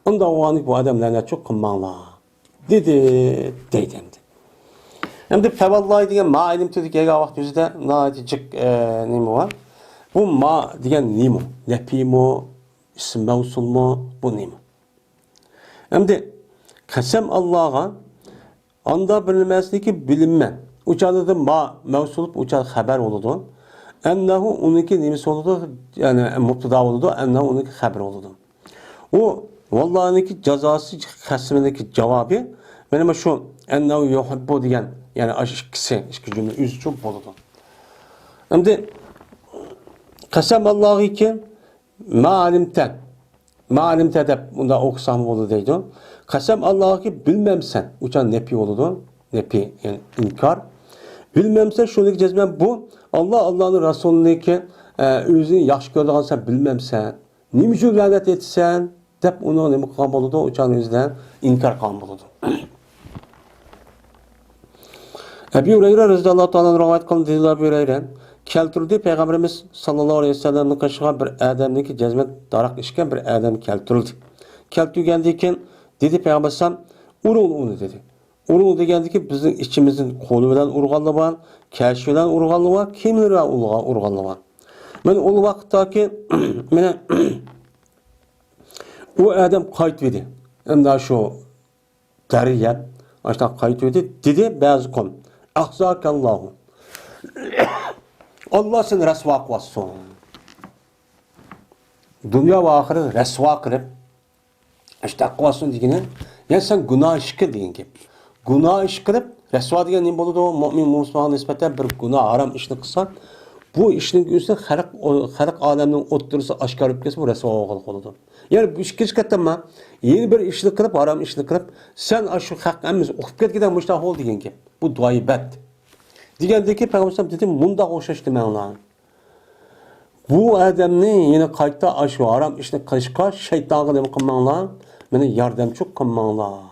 ئۇنداق بولغاندىكىن بۇ ئادەم لەنەتچۇ قىلماڭلار دېدى، دەيدۇ ئەمدى. ئەمدى فەۋاللاھى دېگەن ما ئەلىمتۇدىكى يەرگە ۋاقىت يۈزىدە ناھايىتى جىق، ئە، نېمە بار؟ بۇ ما دېگەن نېمە؟ نەپىيمۇ؟ ئىسىم مەۋسۇلمۇ؟ بۇ نېمە؟ ئەمدى قەسەم ئاللاغا ئاندا بىلىنمەسلىكى بىلىنمەن. ئۇ چاغدا ما مەۋسۇلۇپ، ئۇ چاغدا خەبەر بولىدۇ. ئەننەھۇ ئۇنىڭكى نېمىسى بولىدۇ؟ يەنى مۇبتىدا بولىدۇ. ئەننەھۇ ئۇنىڭكى خەبىرى بولىدۇ. ئۇ ۋاللاھنىڭكى جازاسى، قەسىمىنىڭكى جاۋابى. مانا شۇ ئەننەھۇ يۇھىببۇ دېگەن، يەنى ئاشۇ ئىككىسى، ئىككى جۈملە ئۆزىچە بولىدۇ. ئەمدى قەسەم ئاللاغىكى ما ئەلىمتە، ما ئەلىمتە دەپ ئۇنداق ئوقۇساقمۇ بولىدۇ دەيدۇ. قەسەم ئاللاغىكى بىلمەمسەن، ئۇچان نەپى بولىدۇ. نەپى، يەنى ئىنكار. بىلمەمسەن، شۇنىڭكى جەزمەن بۇ، ئاللا، ئاللانىڭ رەسۇلىنىڭكى، ئە، ئۆزىنى ياخشى كۆرىدىغان سەن بىلمەمسەن. نېمە ئۈچۈن لەنەت ئېيتىسەن؟ دەپ ئۇنىڭ نېمە قىلغان بولىدۇ؟ ئۇچان ئۆزىدە ئىنكار قىلغان بولىدۇ. ئەبى ھۇرەيرە رەزىياللاھۇ تائالا ئەنھۇ رىۋايەت قىلىدۇ، دېدى ئەبى ھۇرەيرە، كەلتۈردى پەيغەمبىرىمىز ساللاللاھۇ ئەلەيھى ۋەسەللەمنىڭ قېشىغا بىر ئادەمنىڭكى جەزمەن ھاراق ئىچكەن بىر ئادەم كەلتۈرۈلدى. كەلتۈرگەندىن كېيىن دېدى پەيغەمبەر ئەلەيھىسسالام، ئۇرۇڭ ئۇنى دېدى. ئۇرۇڭ دېگەندىكى بىزنىڭ ئىچىمىزدىن قولى بىلەن ئۇرغانلار بار، كەشى بىلەن ئۇرغانلار بار، كىيىملىرى بىلەن ئۇرغان-، ئۇرغانلار بار. مانا ئۇ ۋاقىتتاكى، مانا ئۇ ئادەم قايتىۋىدى. ئەمدى شۇ دەريا، ئاشۇنداق قايتىۋىدى. دېدى بەزى قوم، «ئەخزاكەللاھۇ. ئاللا سېنى رەسۋا قىلىۋاتسۇن.» دۇنيا ۋە ئاخىرەت رەسۋا قىلىپ، ئىشتاق قىلىۋاتسۇن دېگىنى، يا سەن گۇناھ ئىشكە دېگەن گەپ. گۇناھ ئىش قىلىپ، رەسۋا دېگەن نېمە بولىدۇ؟ مۆمىن مۇسۇلمانغا نىسبەتەن بىر گۇناھ، ھارام ئىشنى قىلسا، بۇ ئىشنىڭ ئۆزى خەلق، خەلق ئالەمنىڭ ئوتتۇرىسىدا ئاشكارا بولۇپ كەتسە، بۇ رەسۋا بولغانلىق بولىدۇ. يەنى بۇ ئىككىنچى قېتىم يەنە بىر ئىشنى قىلىپ، ھارام ئىشنى قىلىپ، سەن ئاشۇ خەق ھەممىسى ئۇقۇپ كەتكۈدەك مۇشۇنداق بول دېگەن گەپ. بۇ دۇئايى بەد. دېگەندىكى پەيغەمبەر دېدى، مۇنداق ئوخشاش دېمەڭلار. بۇ ئادەمنى يەنە قايتا ئاشۇ ھارام ئىشنى قىلىشقا شەيتانغا نېمە قىلماڭلار، مېنى ياردەمچى قىلماڭلار.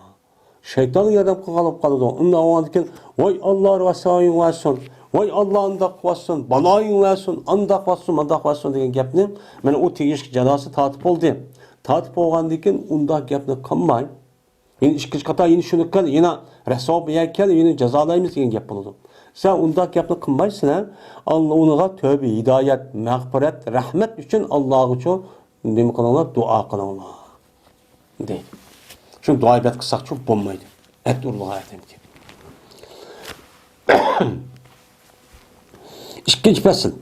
شەيتانغا ياردەم قىلغان بولۇپ قالىدۇ. ئۇنداق بولغاندىن كېيىن، ۋاي ئاللا رەسۋايىڭ بەرسۇن، ۋاي ئاللا ئانداق قىلىۋاتسۇن، بالايىڭ بەرسۇن، ئانداق قىلىۋاتسۇن، مانداق قىلىۋاتسۇن دېگەن گەپنى، مانا ئۇ تېگىشلىك جازاسى تارتىپ بولدى. تارتىپ بولغاندىن كېيىن ئۇنداق گەپنى قىلماي، يەنە ئىككىنچى قېتىم يەنە شۇنى قىل، يەنە رەسۋا بۇ يەرگە كەل، يەنە جازالايمىز دېگەن گەپ بولىدۇ. سەن ئۇنداق گەپنى قىلمايسەن، ھە؟ ئاللا ئۇنىڭغا تۆبە، ھىدايەت، مەغپىرەت، رەھمەت ئۈچۈن ئاللاغىچۇ نېمە قىلىڭلار، دۇئا قىلىڭلار دەيدۇ. شۇ دۇئا ئىبادەت قىلساقچۇ بولمايدۇ. ئەت ئۇرۇلغان ئادەمگە. ئىككىنچى پەسىل.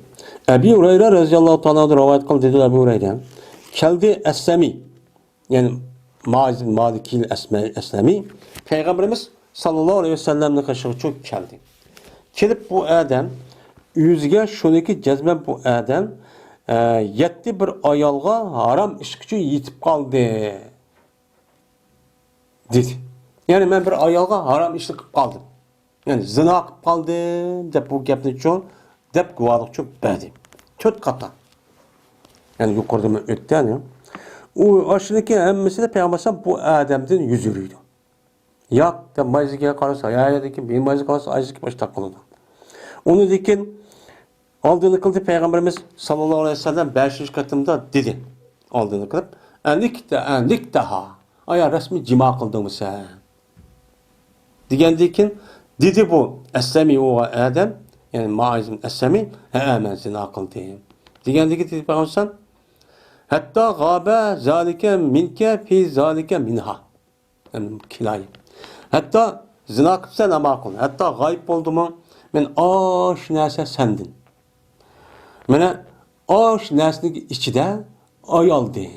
ئەبى ھۇرەيرە رەزىياللاھۇ تائالا ئەنھۇ رىۋايەت قىلدى، دېدى ئەبۇ ھۇرەيرە. كەلدى ئەسلەمى. يەنى مائىز مالىكىل ئەسمە-، ئەسلەمى پەيغەمبىرىمىز ساللاللاھۇ ئەلەيھى ۋەسەللەمنىڭ قېشىغا چۆكۈپ كەلدى. كېلىپ بۇ ئادەم ئۆزىگە شۇنىكى جەزمەن بۇ ئادەم، ئە، يەتتە بىر ئايالغا ھارام ئىشقىچۇ يېتىپ قالدى، دېدى. يەنى مەن بىر ئايالغا ھارام ئىشنى قىلىپ قالدىم. يەنى زىنا قىلىپ قالدىم دەپ بۇ گەپنى چوڭ دەپ گۇۋاھلىقچۇ بەردى. تۆت قاتا. يەنى يۇقىرىدا مەن ئۆتتى، يەنى. ئۇ ئاشۇنىڭكى ھەممىسىدە پەيغەمبەر ئەلەيھىسسالام بۇ ئادەمدىن يۈز ئۆرۈيدۇ. ياق دەپ مايزىگە قارىسا، يا يەردىكى بىر مايزىگە قارىسا، ئايزىكى باشتا قىلىدۇ. ئۇنىڭدىن كېيىن ئالدىنى قىلدى پەيغەمبىرىمىز ساللاللاھۇ ئەلەيھى ۋەسەللەم بەشىنچى قېتىمدا دېدى. ئالدىنى قىلىپ، ئەنىكتە، ئەنىكتەھا. ئايا رەسمىي جىما قىلدىڭمۇ سەن؟ دېگەندىن كېيىن دېدى بۇ ئەسلەمى بولغان ئادەم، يەنى مائىز ئەسلەمى، ھەئە، مەن زىنا قىلدىم. دېگەندىن كېيىن دېدى پەيغەمبەر، ھەتتا غابە زالىكە مىنكە پى زالىكە مىنھا. يەنى كىنايە. ھەتتا زىنا قىپسەن، ئەمما قىل. ھەتتا غايىب بولدىمۇ، مەن ئاش نەرسە سەندىن. مانا ئاش نەرسىنىڭ ئىچىدە ئايالدى.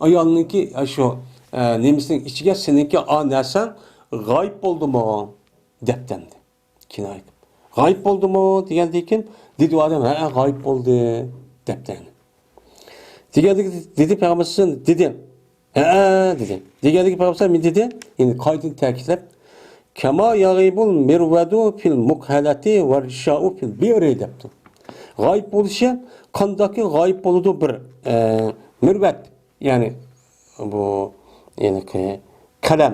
ئايالنىڭكى شۇ، ئە، نېمىسىنىڭ ئىچىگە سېنىڭكى ئا نەرسەڭ غايىب بولدىمۇ؟ دەپتەمدى. كىنايە قىلىپ. غايىب بولدىمۇ؟ دېگەندىن كېيىن دېدى ئۇ ئادەم، ھەئە، غايىب بولدى، دەپتەمدى. دېگەندىكى دېدى پەيغەمبەر دېدى. ھەئە، دېدى. دېگەندىكى پەيغەمبەر دېدى. يەنى قايتىدىن تەكىتلەپ، كەما ياغىبۇل مىرۋەدۇ فىل مۇكھەلەتى ۋە رىشائۇ فىل بىئرى دەپتۇ. غايىب بولۇشى قانداقكى غايىب بولىدۇ بىر، ئە، مىرۋەت، يەنى بۇ، يەنى قەلەم.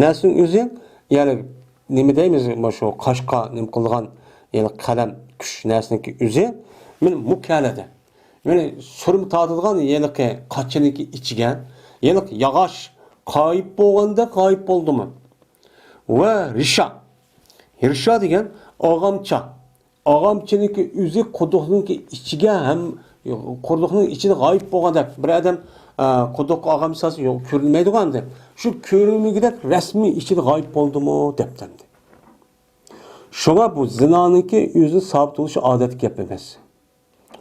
نەرسىنىڭ ئۆزى، يەنى نېمە دەيمىز، مانا شۇ قاشقا نېمە قىلىدىغان، يەنى قەلەم، كۈچ نەرسىنىڭكى ئۆزى، مانا مۇكھەلەدە. يەنى سۈرمە تارتىدىغان ھېلىقى قاچىنىڭكى ئىچىگە، ھېلىقى ياغاچ غايىب بولغاندەك غايىب بولدىمۇ؟ ۋە رىشا. رىشا دېگەن ئاغامچا. ئاغامچىنىڭكى ئۆزى قۇدۇقنىڭكى ئىچىگە ھەم قۇدۇقنىڭ ئىچىدە غايىب بولغاندەك. بىر ئادەم، ئە، قۇدۇققا ئاغامچا سالسا، يوق، كۆرۈنمەيدىغۇ ئەمدى. شۇ كۆرۈنمىگۈدەك رەسمىي ئىچىدە غايىب بولدىمۇ دەپتەمدى. شۇڭا بۇ زىنانىڭكى ئۆزىنى سابىت بولۇشى ئادەتتىكى گەپ ئەمەس.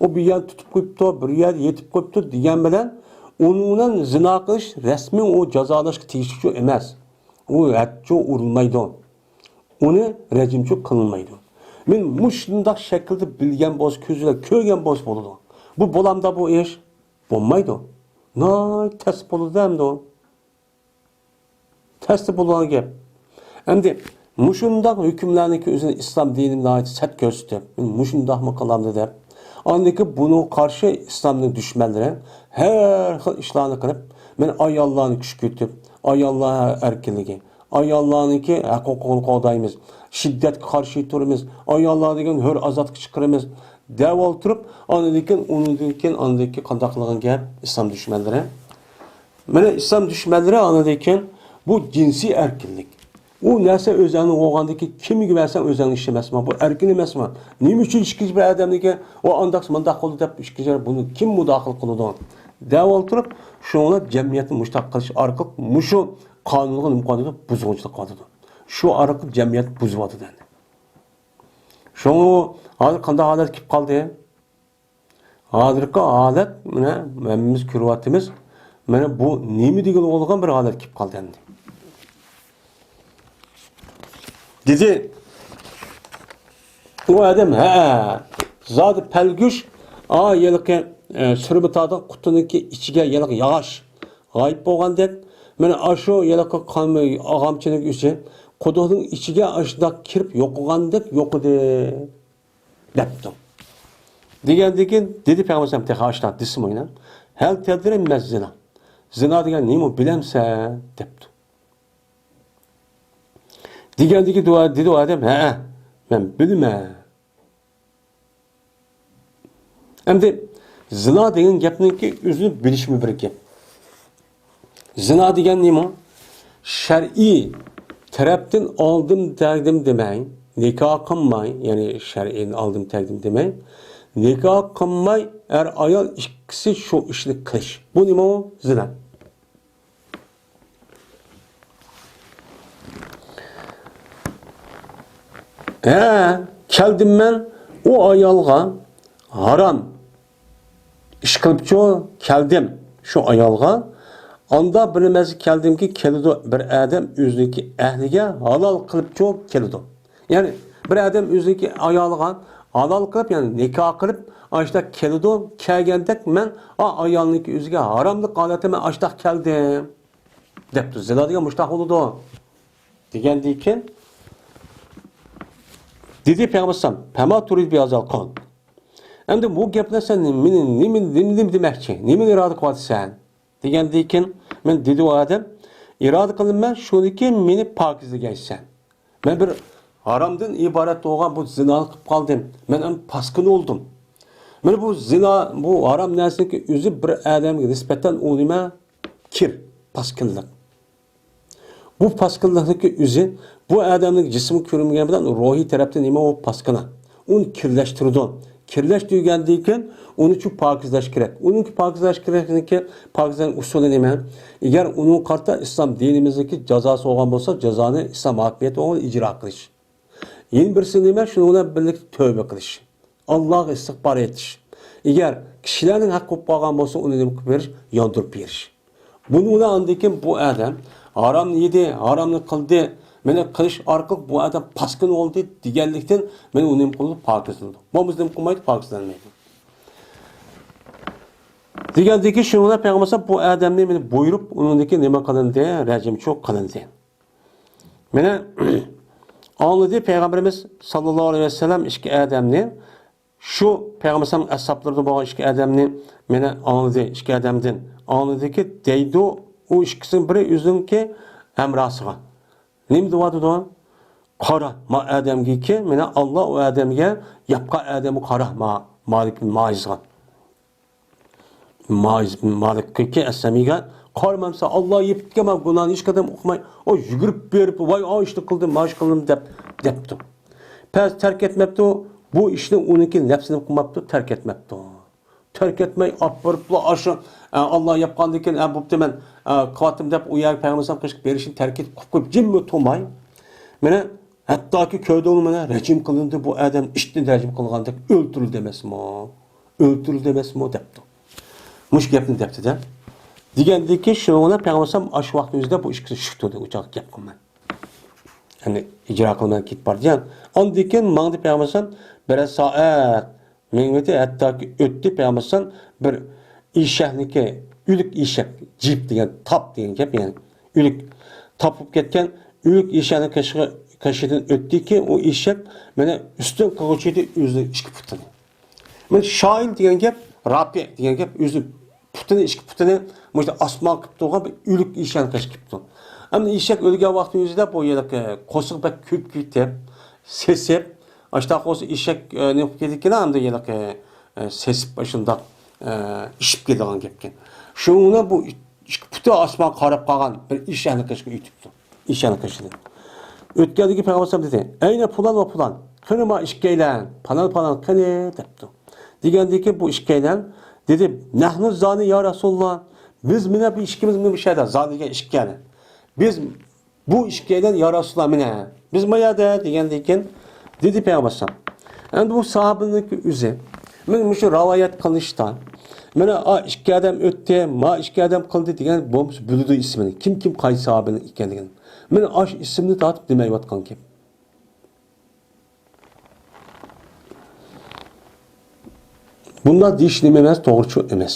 ئۇ بىر يەردە تۇتۇپ قويۇپتۇ، بىر يەردە يېتىپ قويۇپتۇ دېگەن بىلەن ئۇنىڭ بىلەن زىنا قىلىش رەسمىي ئۇ جازالاشقا تېگىشلىكچۇ ئەمەس. ئۇ ھەدچۇ ئۇرۇلمايدۇ. ئۇنى رەجىمچۇ قىلىنمايدۇ. مەن مۇشۇنداق شەكىلدە بىلگەن بولسا، كۆزى بىلەن كۆرگەن بولسا بولىدۇ. بۇ بولامدا بۇ ئىش؟ بولمايدۇ. ناھايىتى تەس بولىدۇ ئەمدى ئۇ. تەستە بولغان گەپ. ئەمدى مۇشۇنداق ھۆكۈملەرنىڭكى ئۆزىنى ئىسلام دىنى ناھايىتى سەت كۆرسىتىپ، مۇشۇنداقمۇ قىلامدۇ دەپ، ئاندىن كېيىن بۇنىڭغا قارشى ئىسلامنىڭ دۈشمەنلىرى ھەر خىل ئىشلارنى قىلىپ، مانا ئاياللارنى كۈچكۈرتۈپ، ئاياللار ئەركىنلىكى، ئاياللارنىڭكى ھەق ھوقۇقىنى قوغدايمىز، شىددەتكە قارشى تۇرىمىز، ئاياللار دېگەن ھۆر ئازادقا چىقىرىمىز دەپ ئولتۇرۇپ، ئاندىن كېيىن، ئۇنىڭدىن كېيىن، ئاندىن كېيىن قانداق قىلغان گەپ ئىسلام دۈشمەنلىرى؟ مانا ئىسلام دۈشمەنلىرى ئاندىن كېيىن بۇ جىنسىي ئەركىنلىك، ئۇ نەرسە ئۆزەڭنىڭ بولغاندىكىن، كىمگە بەرسەڭ ئۆزەڭنىڭ ئىشى ئەمەسمۇ؟ بۇ ئەركىن ئەمەسمۇ؟ نېمە ئۈچۈن ئىككىنچى بىر ئادەمنىڭكى، ئۇ ئانداق مۇنداق قىلدى دەپ ئىككىنچى بۇنى كىم مۇداخىلە قىلىدۇ؟ دەپ ئولتۇرۇپ، شۇڭا جەمئىيەتنى مۇشۇنداق قىلىش ئارقىلىق مۇشۇ قانۇنغا نېمە قىلىۋاتىدۇ؟ بۇزغۇنچىلىق قىلىۋاتىدۇ. شۇ ئارقىلىق جەمئىيەت بۇزۇلۇۋاتىدۇ ئەمدى. شۇڭا ھازىر قانداق ھالەت كېلىپ قالدى؟ ھازىرقى ھالەت، مانا، ھەممىمىز كۆرۈۋاتىمىز. مانا بۇ نېمە دېگىلى بولىدىغان بىر ھالەت كېلىپ قالدى ئەمدى. دېدى، ئۇ ئادەم، ھە، زادى پەلگۈش، ئا، ھېلىقى، ئە، سۈرمە تاغدا قۇتىنىڭكى ئىچىگە ھېلىقى ياغاچ غايىب بولغاندەك، مانا ئاشۇ ھېلىقى قان-، ئاغامچىنىڭ ئۆزى قۇدۇقنىڭ ئىچىگە ئاشۇنداق كىرىپ يوقىغاندەك يوقىدى. دەپتۇ. دېگەندىن كېيىن دېدى پەيغەمبەر تېخى ئاشۇنداق دېسىمۇ يەنە، ھەل تەدرى مەز زىنا. زىنا دېگەن نېمە بىلەمسەن؟ دەپتۇ. دېگەندىن كېيىن دۇئا، دېدى ئۇ ئادەم، ھەئە، مەن بىلىمەن. ئەمدى زىنا دېگەن گەپنىڭكى ئۆزىنى بىلىشمۇ بىر گەپ. زىنا دېگەن نېمە؟ شەرئىي تەرەپتىن ئالدىم تەگدىم دېمەي، نىكاھ قىلماي، يەنى شەرئىي ئالدىم تەگدىم دېمەي، نىكاھ قىلماي ئەر-ئايال ئىككىسى شۇ ئىشنى قىلىش. بۇ نېمە ئۇ؟ زىنا. ھە، كەلدىم مەن ئۇ ئايالغا، ھارام ئىش قىلىپچۇ كەلدىم شۇ ئايالغا. ئاندا بىلمەس كەلدىمكى، كېلىدۇ بىر ئادەم ئۆزىنىڭكى ئەھلىگە ھالال قىلىپچۇ كېلىدۇ. يەنى بىر ئادەم ئۆزىنىڭكى ئايالىغا ھالال قىلىپ، يەنى نىكاھ قىلىپ، ئاشۇنداق كېلىدۇ. كەلگەندەك مەن ئا ئايالنىڭكى ئۆزىگە ھاراملىق ھالەتتە مەن ئاشۇنداق كەلدىم دەپتۇ. زىنا دېگەن مۇشۇنداق بولىدۇ. دېگەندىن كېيىن دېدى پەيغەمبەر ئەلەيھىسسالام، پەما تۇرىد بىھازال قول. ئەمدى بۇ گەپلەر سەن مېنى نېمە، نېمە، نېمە دېمەكچى؟ نېمىنى ئىرادە قىلىۋاتىسەن؟ دېگەندىن كېيىن مەن دېدى ئۇ ئادەم، ئىرادە قىلىمەن شۇنىكى مېنى پاكىزلىگەنسەن. مەن بىر ھارامدىن ئىبارەت بولغان بۇ زىنانى قىلىپ قالدىم. مەن ئەمدى پاسكىنا بولدۇم. مانا بۇ زىنا، بۇ ھارام نەرسىنىڭكى ئۆزى بىر ئادەمگە نىسبەتەن ئۇ نېمە؟ كىر، پاسكىنلىق. بۇ پاسكىنلىقنىڭكى ئۆزى، بۇ ئادەمنىڭ جىسمى كۆرۈنمىگەن بىلەن روھىي تەرەپتىن نېمە ئۇ پاسكىنا؟ ئۇنى كىرلەشتۈرىدۇ. كىرلەش دېگەندىن كېيىن ئۇنى شۇ پاكىزلاش كېرەك. ئۇنىڭكى پاكىزلاش كېرەكلىكى، پاكىزلاشنىڭ ئۇسۇلى نېمە؟ ئەگەر ئۇنىڭغا قارىتا ئىسلام دىنىمىزدىكى جازاسى بولغان بولسا، جازانى ئىسلام ھاكىمىيىتى بولغان ئىجرا قىلىش. يەنە بىرسى نېمە؟ شۇنىڭ بىلەن بىرلىكتە تۆبە قىلىش. ئاللاغا ئىستىغپار ئېيتىش. ئەگەر كىشىلەرنىڭ ھەققى بولۇپ قالغان بولسا، ئۇنى نېمە قىلىپ بېرىش؟ ياندۇرۇپ بېرىش. بۇنىڭ بىلەن ئاندىن كېيىن بۇ ئادەم ھارامنى يېدى، ھارامنى قىلدى، مانا قىلىش ئارقىلىق بۇ ئادەم پاسكىنا بولدى دېگەنلىكتىن، مانا ئۇ نېمە قىلىدۇ؟ پاكىزلىنىدۇ. بولمىسا نېمە قىلمايدۇ؟ پاكىزلانمايدۇ. دېگەندىن كېيىن شۇنىڭ بىلەن پەيغەمبەر بۇ ئادەمنى مانا بۇيرۇپ، ئۇنىڭدىن كېيىن نېمە قىلىندى؟ رەجىمچۇ قىلىندى. مانا ئاڭلىدى پەيغەمبىرىمىز ساللاللاھۇ ئەلەيھى ۋەسەللەم ئىككى ئادەمنى. شۇ پەيغەمبەر ئەلەيھىسسالام ئەسھابلىرىدا بولغان ئىككى ئادەمنى مانا ئاڭلىدى، ئىككى ئادەمدىن ئاڭلىدىكى، دەيدۇ، ئۇ ئىككىسىنىڭ بىرى ئۆزىنىڭكى ھەمراھسىغا. نېمە دەۋاتىدۇ؟ قارا، ما ئادەمگىكى، مانا ئاللا ئۇ ئادەمگە ياپقان ئادەمگە قارا، ما، مالىك بىن مائىزغا. مائىز بىن مالىككى ئەسلەمىگە قارىمامسا، ئاللا يېپىپ كەتكەن ما گۇناھنى ھېچ قېتىم ئۇقماي، ئۇ يۈگۈرۈپ بېرىپ، ۋاي، ئا ئىشنى قىلدىم، ما ئىشنى قىلدىم دەپ، دەپتۇ. پەس تەرك ئەتمەپتۇ، بۇ ئىشنى ئۇنىڭكى نەپسىنى قىلماپتۇ، تەرك ئەتمەپتۇ. تەرك ئەتمەي ئاپىرىپلا ئاشۇ، ئە، ئاللا ياپقاندىن كېيىن، ئە، بوپتۇ، مەن، ئە، قىلىۋاتتىم دەپ ئۇ يەرگە پەيغەمبەر ئەلەيھىسسالام قېچىپ بېرىشنى تەرك ئېتىپ قويۇپ جىممۇ تۇرماي. مانا ھەتتاكى كۆردۈڭمۇ، مانا رەجىم قىلىندى بۇ ئادەم، ئىتنى رەجىم قىلغاندەك ئۆلتۈرۈلدى ئەمەسمۇ؟ ئۆلتۈرۈلدى ئەمەسمۇ؟ دەپتۇ. مۇشۇ گەپنى دەپتىدە. دېگەندىن كېيىن شۇنىڭ بىلەن پەيغەمبەر ئەلەيھىسسالام ئاشۇ ۋاقىتنىڭ ئۆزىدە بۇ ئىككىسى چۈشۈپ تۇردى، ئۇ چاغدا گەپ قىلماي. يەنى ئىجرا قىلماي كېتىپ باردى. ئاندىن كېيىن ماڭدى پەيغەمبەر ئەلەيھىسسالام بىرەر سائەت مېڭىۋېتى، ھەتتاكى ئۆتتى پەيغەمبەر ئەلەيھىسسالام بىر ئېشەكنىڭكى، ئۆلۈك ئېشەك، جىپ دېگەن، تاپ دېگەن گەپ يەنى. ئۆلۈك، تاپ بولۇپ كەتكەن ئۆلۈك ئېشەكنىڭ قېشىغا، قېشىدىن ئۆتتىكى، ئۇ ئېشەك مانا ئۈستۈن قىلغۇچى ئىدى ئۆزىنىڭ ئىككى پۇتىنى. مانا شائىل دېگەن گەپ، راپىئ دېگەن گەپ، ئۆزى پۇتىنى، ئىككى پۇتىنى مۇشۇ ئاسمان قىلىپ تۇرغان بىر ئۆلۈك ئېشەكنى قېشىغا قىپتۇ. ئەمدى ئېشەك ئۆلگەن ۋاقتى ئۆزىدە بۇ يەردىكى قورسىقى بەك كۆپ كېتىپ، سېسىپ، ئاشۇنداق بولسا ئېشەك، ئە، نېمە قىلىپ كېتىدىكىن، ئەمدى ھېلىقى، ئە، سېسىپ ئاشۇنداق، ئە، ئىششىپ كېتىدىغان گەپكەن. شۇنىڭ بىلەن بۇ ئىككى پۇتى ئاسمانغا قاراپ قالغان بىر ئېشەكنىڭ قېشىغا ئۆتۈپتۇ. ئېشەكنىڭ قېشىدىن. ئۆتكەندىكى پەيغەمبەر ئەلەيھىسسالام دېدى، «ئەينە پۇلان ۋە پۇلان؟ قېنى ما ئىككىيلەن؟ پالان، پالان قېنى؟» دەپتۇ. دېگەندىكى بۇ ئىككىيلەن دېدى، «نەھنۇ زانى يا رەسۇلاللا، بىز مىنە بۇ ئىككىمىز مىنە بۇ شەھەردە، زانى دېگەن ئىككىيلەن. بىز بۇ ئىككىيلەن يا رەسۇلاللا مىنە، بىز ما يەردە» دېگەندىن كېيىن دېدى پەيغەمبەر ئەلەيھىسسالام. ئەمدى بۇ ساھابىنىڭكى ئۆزى، مەن مۇشۇ رىۋايەت قىلىنىشتا، مانا ئا ئىككى ئادەم ئۆتتى، ما ئىككى ئادەم قىلدى دېگەن بولمىسا بىلىدۇ ئىسمىنى، كىم كىم قايسى ساھابىنىڭ ئىكەنلىكىنى. مانا ئاشۇ ئىسىمنى تارتىپ دېمەيۋاتقان گەپ. بۇنداق دېيىش نېمە ئەمەس، توغرىچۇ ئەمەس.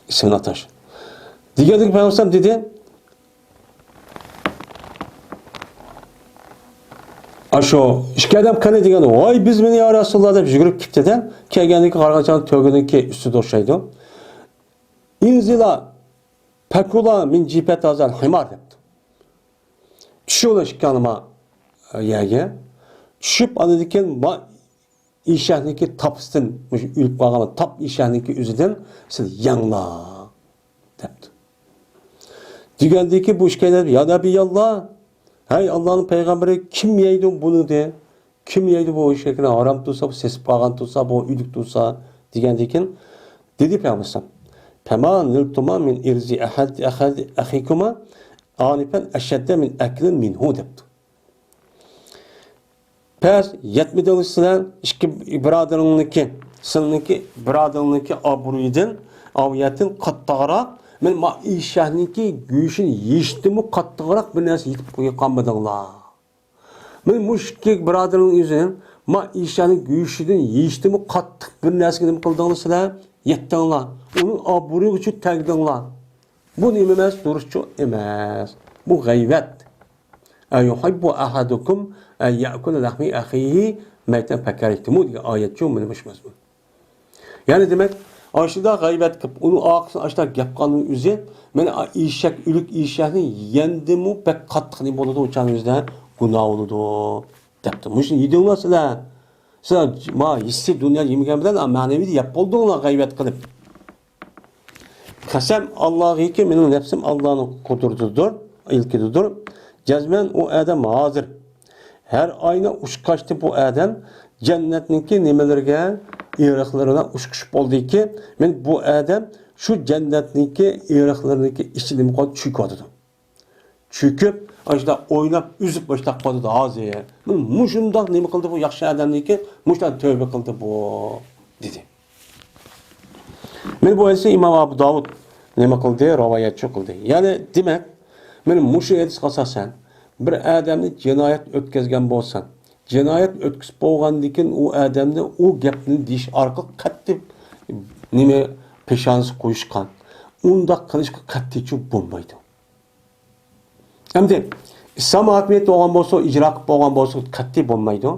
ئىسمىنى ئاتاش. دېگەندىكى پەيغەمبەر دېدى، «ئاشۇ ئىككى ئادەم قېنى؟» دېگەندە، «ۋاي، بىز مىنە يا رەسۇلاللا» دەپ يۈگۈرۈپ كېتىدۇ. كەلگەندىكى قارىغانچاغ تۆگىنىڭكى ئۈستىدە ئوخشايدۇ. «ئىنزىلا پەكۇلا مىن جىفەتى ھازال ھىمار» دەپتۇ. «چۈشۈڭلار ئىككىڭلار ما يەرگە. چۈشۈپ ئاندىن كېيىن ما ئېشەكنىڭكى تاپىسىدىن، مۇشۇ ئۆلۈپ قالغان تاپ ئېشەكنىڭكى ئۆزىدىن سىز يەڭلار» دەپتۇ. دېگەندىكى بۇ ئىككىيلەن، «يا نەبىياللا، ھەي ئاللانىڭ پەيغەمبىرى، كىم يەيدۇ بۇنى؟» دە. «كىم يەيدۇ بۇ ئېشەكنى؟ ھارام تۇرسا، بۇ سېسىپ قالغان تۇرسا، بۇ ئۆلۈك تۇرسا» دېگەندىن كېيىن دېدى پەيغەمبەر ئەلەيھىسسالام، «پەما نىلتۇما مىن ئىرزى ئەھەد، ئەخەد، ئەخىكۇما ئانىفەن ئەشەددە مىن ئەكلىن مىنھۇ» دەپتۇ. پەس يەتمىدىڭلار سىلەر ئىككى بۇرادىرىڭنىڭكى، سىلىنىڭكى بۇرادىرىڭنىڭكى ئابرۇيىدىن، ئاۋىيەتتىن قاتتىقراق، مەن ما ئېشەكنىڭكى گۆشىنى يېيىشتىنمۇ قاتتىقراق بىر نەرسە يېتىپ قالمىدىڭلار. مەن مۇشۇ ئىككى بۇرادىرىڭنىڭ ئۆزى ما ئېشەكنىڭ گۆشىدىن يېيىشتىنمۇ قاتتىق بىر نەرسىگە نېمە قىلدىڭلار سىلەر؟ يەتتىڭلار. ئۇنىڭ ئابرۇيىغا چۈ تەگدىڭلار. بۇ نېمە ئەمەس؟ دۇرۇسچۇ ئەمەس. بۇ غەيۋەت. «ئەيۇھىببۇ ئەھەدۇكۇم ئەن يەئكۇلە لەھمە ئەخىھى مەيتەن فەكەرىھتۇمۇھ» دېگەن ئايەتچۇ مانا مۇشۇ مەزمۇن. يەنى دېمەك، ئاشۇنداق غەيۋەت قىلىپ، ئۇنىڭ ئارقىسىدىن ئاشۇنداق گەپ قىلغاننىڭ ئۆزى، مانا ئېشەك، ئۆلۈك ئېشەكنى يەندىمۇ بەك قاتتىق نېمە بولىدۇ، ئۇ چاغنىڭ ئۆزىدە گۇناھ بولىدۇ، دەپتۇ. مۇشۇنى يېدىڭلار سىلەر. سىلەر ما ھېسسىي دۇنيا يېمىگەن بىلەن مەنىۋىدە يەپ بولدۇڭلار غەيۋەت قىلىپ. قەسەم ئاللاغىكى، مېنىڭ نەپسىم ئاللانىڭ قۇدرىتىدۇر، ئىلكىدىدۇر. جەزمەن ئۇ ئادەم ھازىر. ھەر ئاينى ئۇچقاچتى بۇ ئادەم جەننەتنىڭكى نېمىلىرىگە، ئېرىقلىرىغا ئۇچقۇچ بولدىكى، مەن بۇ ئادەم شۇ جەننەتنىڭكى ئېرىقلىرىنىڭكى ئىچىدە نېمە قىلىدۇ؟ چۆكۈۋاتىدۇ. چۆكۈپ، ئاشۇنداق ئويناپ، ئۈزۈپ، مۇشۇنداق قىلىدۇ ھازىر. مانا مۇشۇنداق نېمە قىلدى بۇ ياخشى ئادەمنىڭكى، مۇشۇنداق تۆۋە قىلدى بۇ، دېدى. مانا بۇ ھەدىسنى ئىمام ئابۇ داۋۇد نېمە قىلدى؟ رىۋايەتچى قىلدى. يەنى دېمەك، مانا مۇشۇ ھەدىسكە ئاساسەن، بىر ئادەمنى جىنايەت ئۆتكۈزگەن بولسا، جىنايەت ئۆتكۈزۈپ بولغاندىن كېيىن ئۇ ئادەمنى ئۇ گەپنى دېيىش ئارقىلىق قەتئىي نېمە پېشانىسى قويۇشقان، ئۇنداق قىلىشقا قەتئىيچۇ بولمايدۇ. ئەمدى ئىسلام ھاكىمىيەت بولغان بولسا، ئىجرا قىلىپ بولغان بولسا، قەتئىي بولمايدۇ.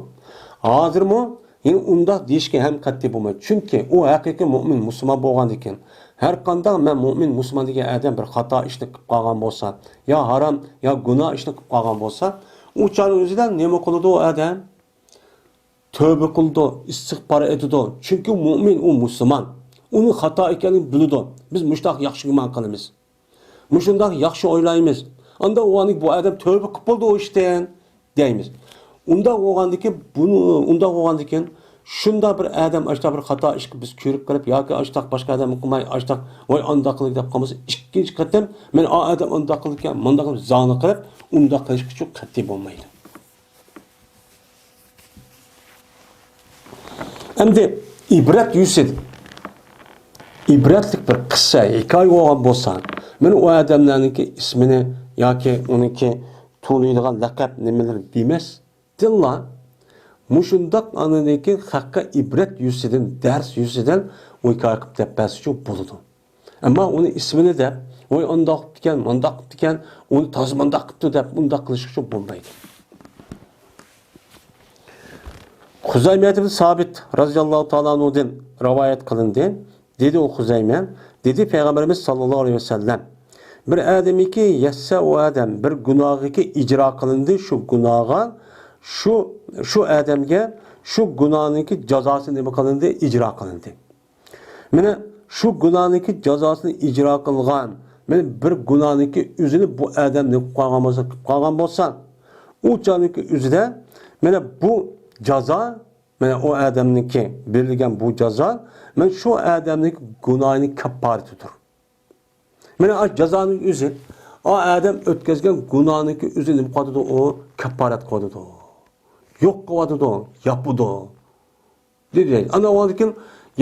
ھازىرمۇ يەنە ئۇنداق دېيىشكە ھەم قەتئىي بولمايدۇ. چۈنكى ئۇ ھەقىقىي مۆمىن مۇسۇلمان بولغاندىكىن، ھەر قانداق مەن مۆمىن مۇسۇلمان دېگەن ئادەم بىر خاتا ئىشنى قىلىپ قالغان بولسا، يا ھارام، يا گۇناھ ئىشنى قىلىپ قالغان بولسا، ئۇ چاغنىڭ ئۆزىدە نېمە قىلىدۇ ئۇ ئادەم؟ تۆبە قىلىدۇ، ئىستىغپار ئېيتىدۇ. چۈنكى مۆمىن ئۇ مۇسۇلمان. ئۇنىڭ خاتا ئىكەنلىكىنى بىلىدۇ. بىز مۇشۇنداق ياخشى گۇمان قىلىمىز. مۇشۇنداق ياخشى ئويلايمىز. ئاندا ئۇ بۇ ئادەم تۆبە قىلىپ بولدى ئۇ ئىشتىن، دەيمىز. ئۇنداق بولغاندىكىن، بۇنى، ئۇنداق بولغاندىكىن، شۇنداق بىر ئادەم ئاشتاق بىر خاتا ئىشقا بىز كۆرۈپ قېلىپ ياكى ئاشتاق باشقا ئادەم قىلماي، ئاشتاق، ۋاي، ئانداق قىلدى دەپ قالمىسا، ئىككىنچى قېتىم، مەن ئا ئادەم ئانداق قىلىدىكەن، مۇنداق قىلىپ زاڭنى قىلىپ، ئۇنداق قىلىشقىچۇ قەتئىي بولمايدۇ. ئەمدى ئىبرەت يۈزىدىن، ئىبرەتلىك بىر قىسسە، ھېكايە بولغان بولسا، مەن ئۇ ئادەملەرنىڭكى ئىسمىنى ياكى ئۇنىڭكى تونۇيدىغان لەقەپ نېمىلىرى دېمەستىنلا، مۇشۇنداق ئاندىن كېيىن خەققە ئىبرەت يۈزىدىن، دەرس يۈزىدىن ئۇ ھېكايە قىلىپ دەپ بەرسىچۇ بولىدۇ. ئەمما ئۇنى ئىسمىنى دەپ، ۋاي ئانداق قىپتىكەن، مانداق قىپتىكەن، ئۇنى تازا مانداق قىپتۇ دەپ ئۇنداق قىلىشقىچۇ بولمايدۇ. خۇزەيمە ئىبن سابىت رەزىياللاھۇ تائالا ئەنھۇدىن رىۋايەت قىلىندى. دېدى ئۇ خۇزەيمە، دېدى پەيغەمبىرىمىز ساللاللاھۇ ئەلەيھى ۋەسەللەم، بىر ئادەمكى يەتسە ئۇ ئادەم بىر گۇناھىكى ئىجرا قىلىندى، شۇ گۇناھقا، شۇ، شۇ ئادەمگە شۇ گۇناھنىڭكى جازاسى نېمە قىلىندى؟ ئىجرا قىلىندى. مانا شۇ گۇناھنىڭكى جازاسىنى ئىجرا قىلغان، مانا بىر گۇناھنىڭكى ئۆزىنى بۇ ئادەم نېمە قىلىپ قالغان بولسا، قىلىپ قالغان بولسا، ئۇ چاغنىڭكى ئۆزىدە مانا بۇ جازا، مانا ئۇ ئادەمنىڭكى بېرىلگەن بۇ جازا، مانا شۇ ئادەمنىڭ گۇناھىنىڭ كاپپارىتىدۇر. مانا ئاشۇ جازانىڭ ئۆزى، ئا ئادەم ئۆتكۈزگەن گۇناھنىڭكى ئۆزى نېمە قىلىۋاتىدۇ؟ ئۇ كاپپارەت قىلىۋاتىدۇ. يوق قىلىۋاتىدۇ، ياپىدۇ. دېدى. ئانا ئۇنىڭدىن كېيىن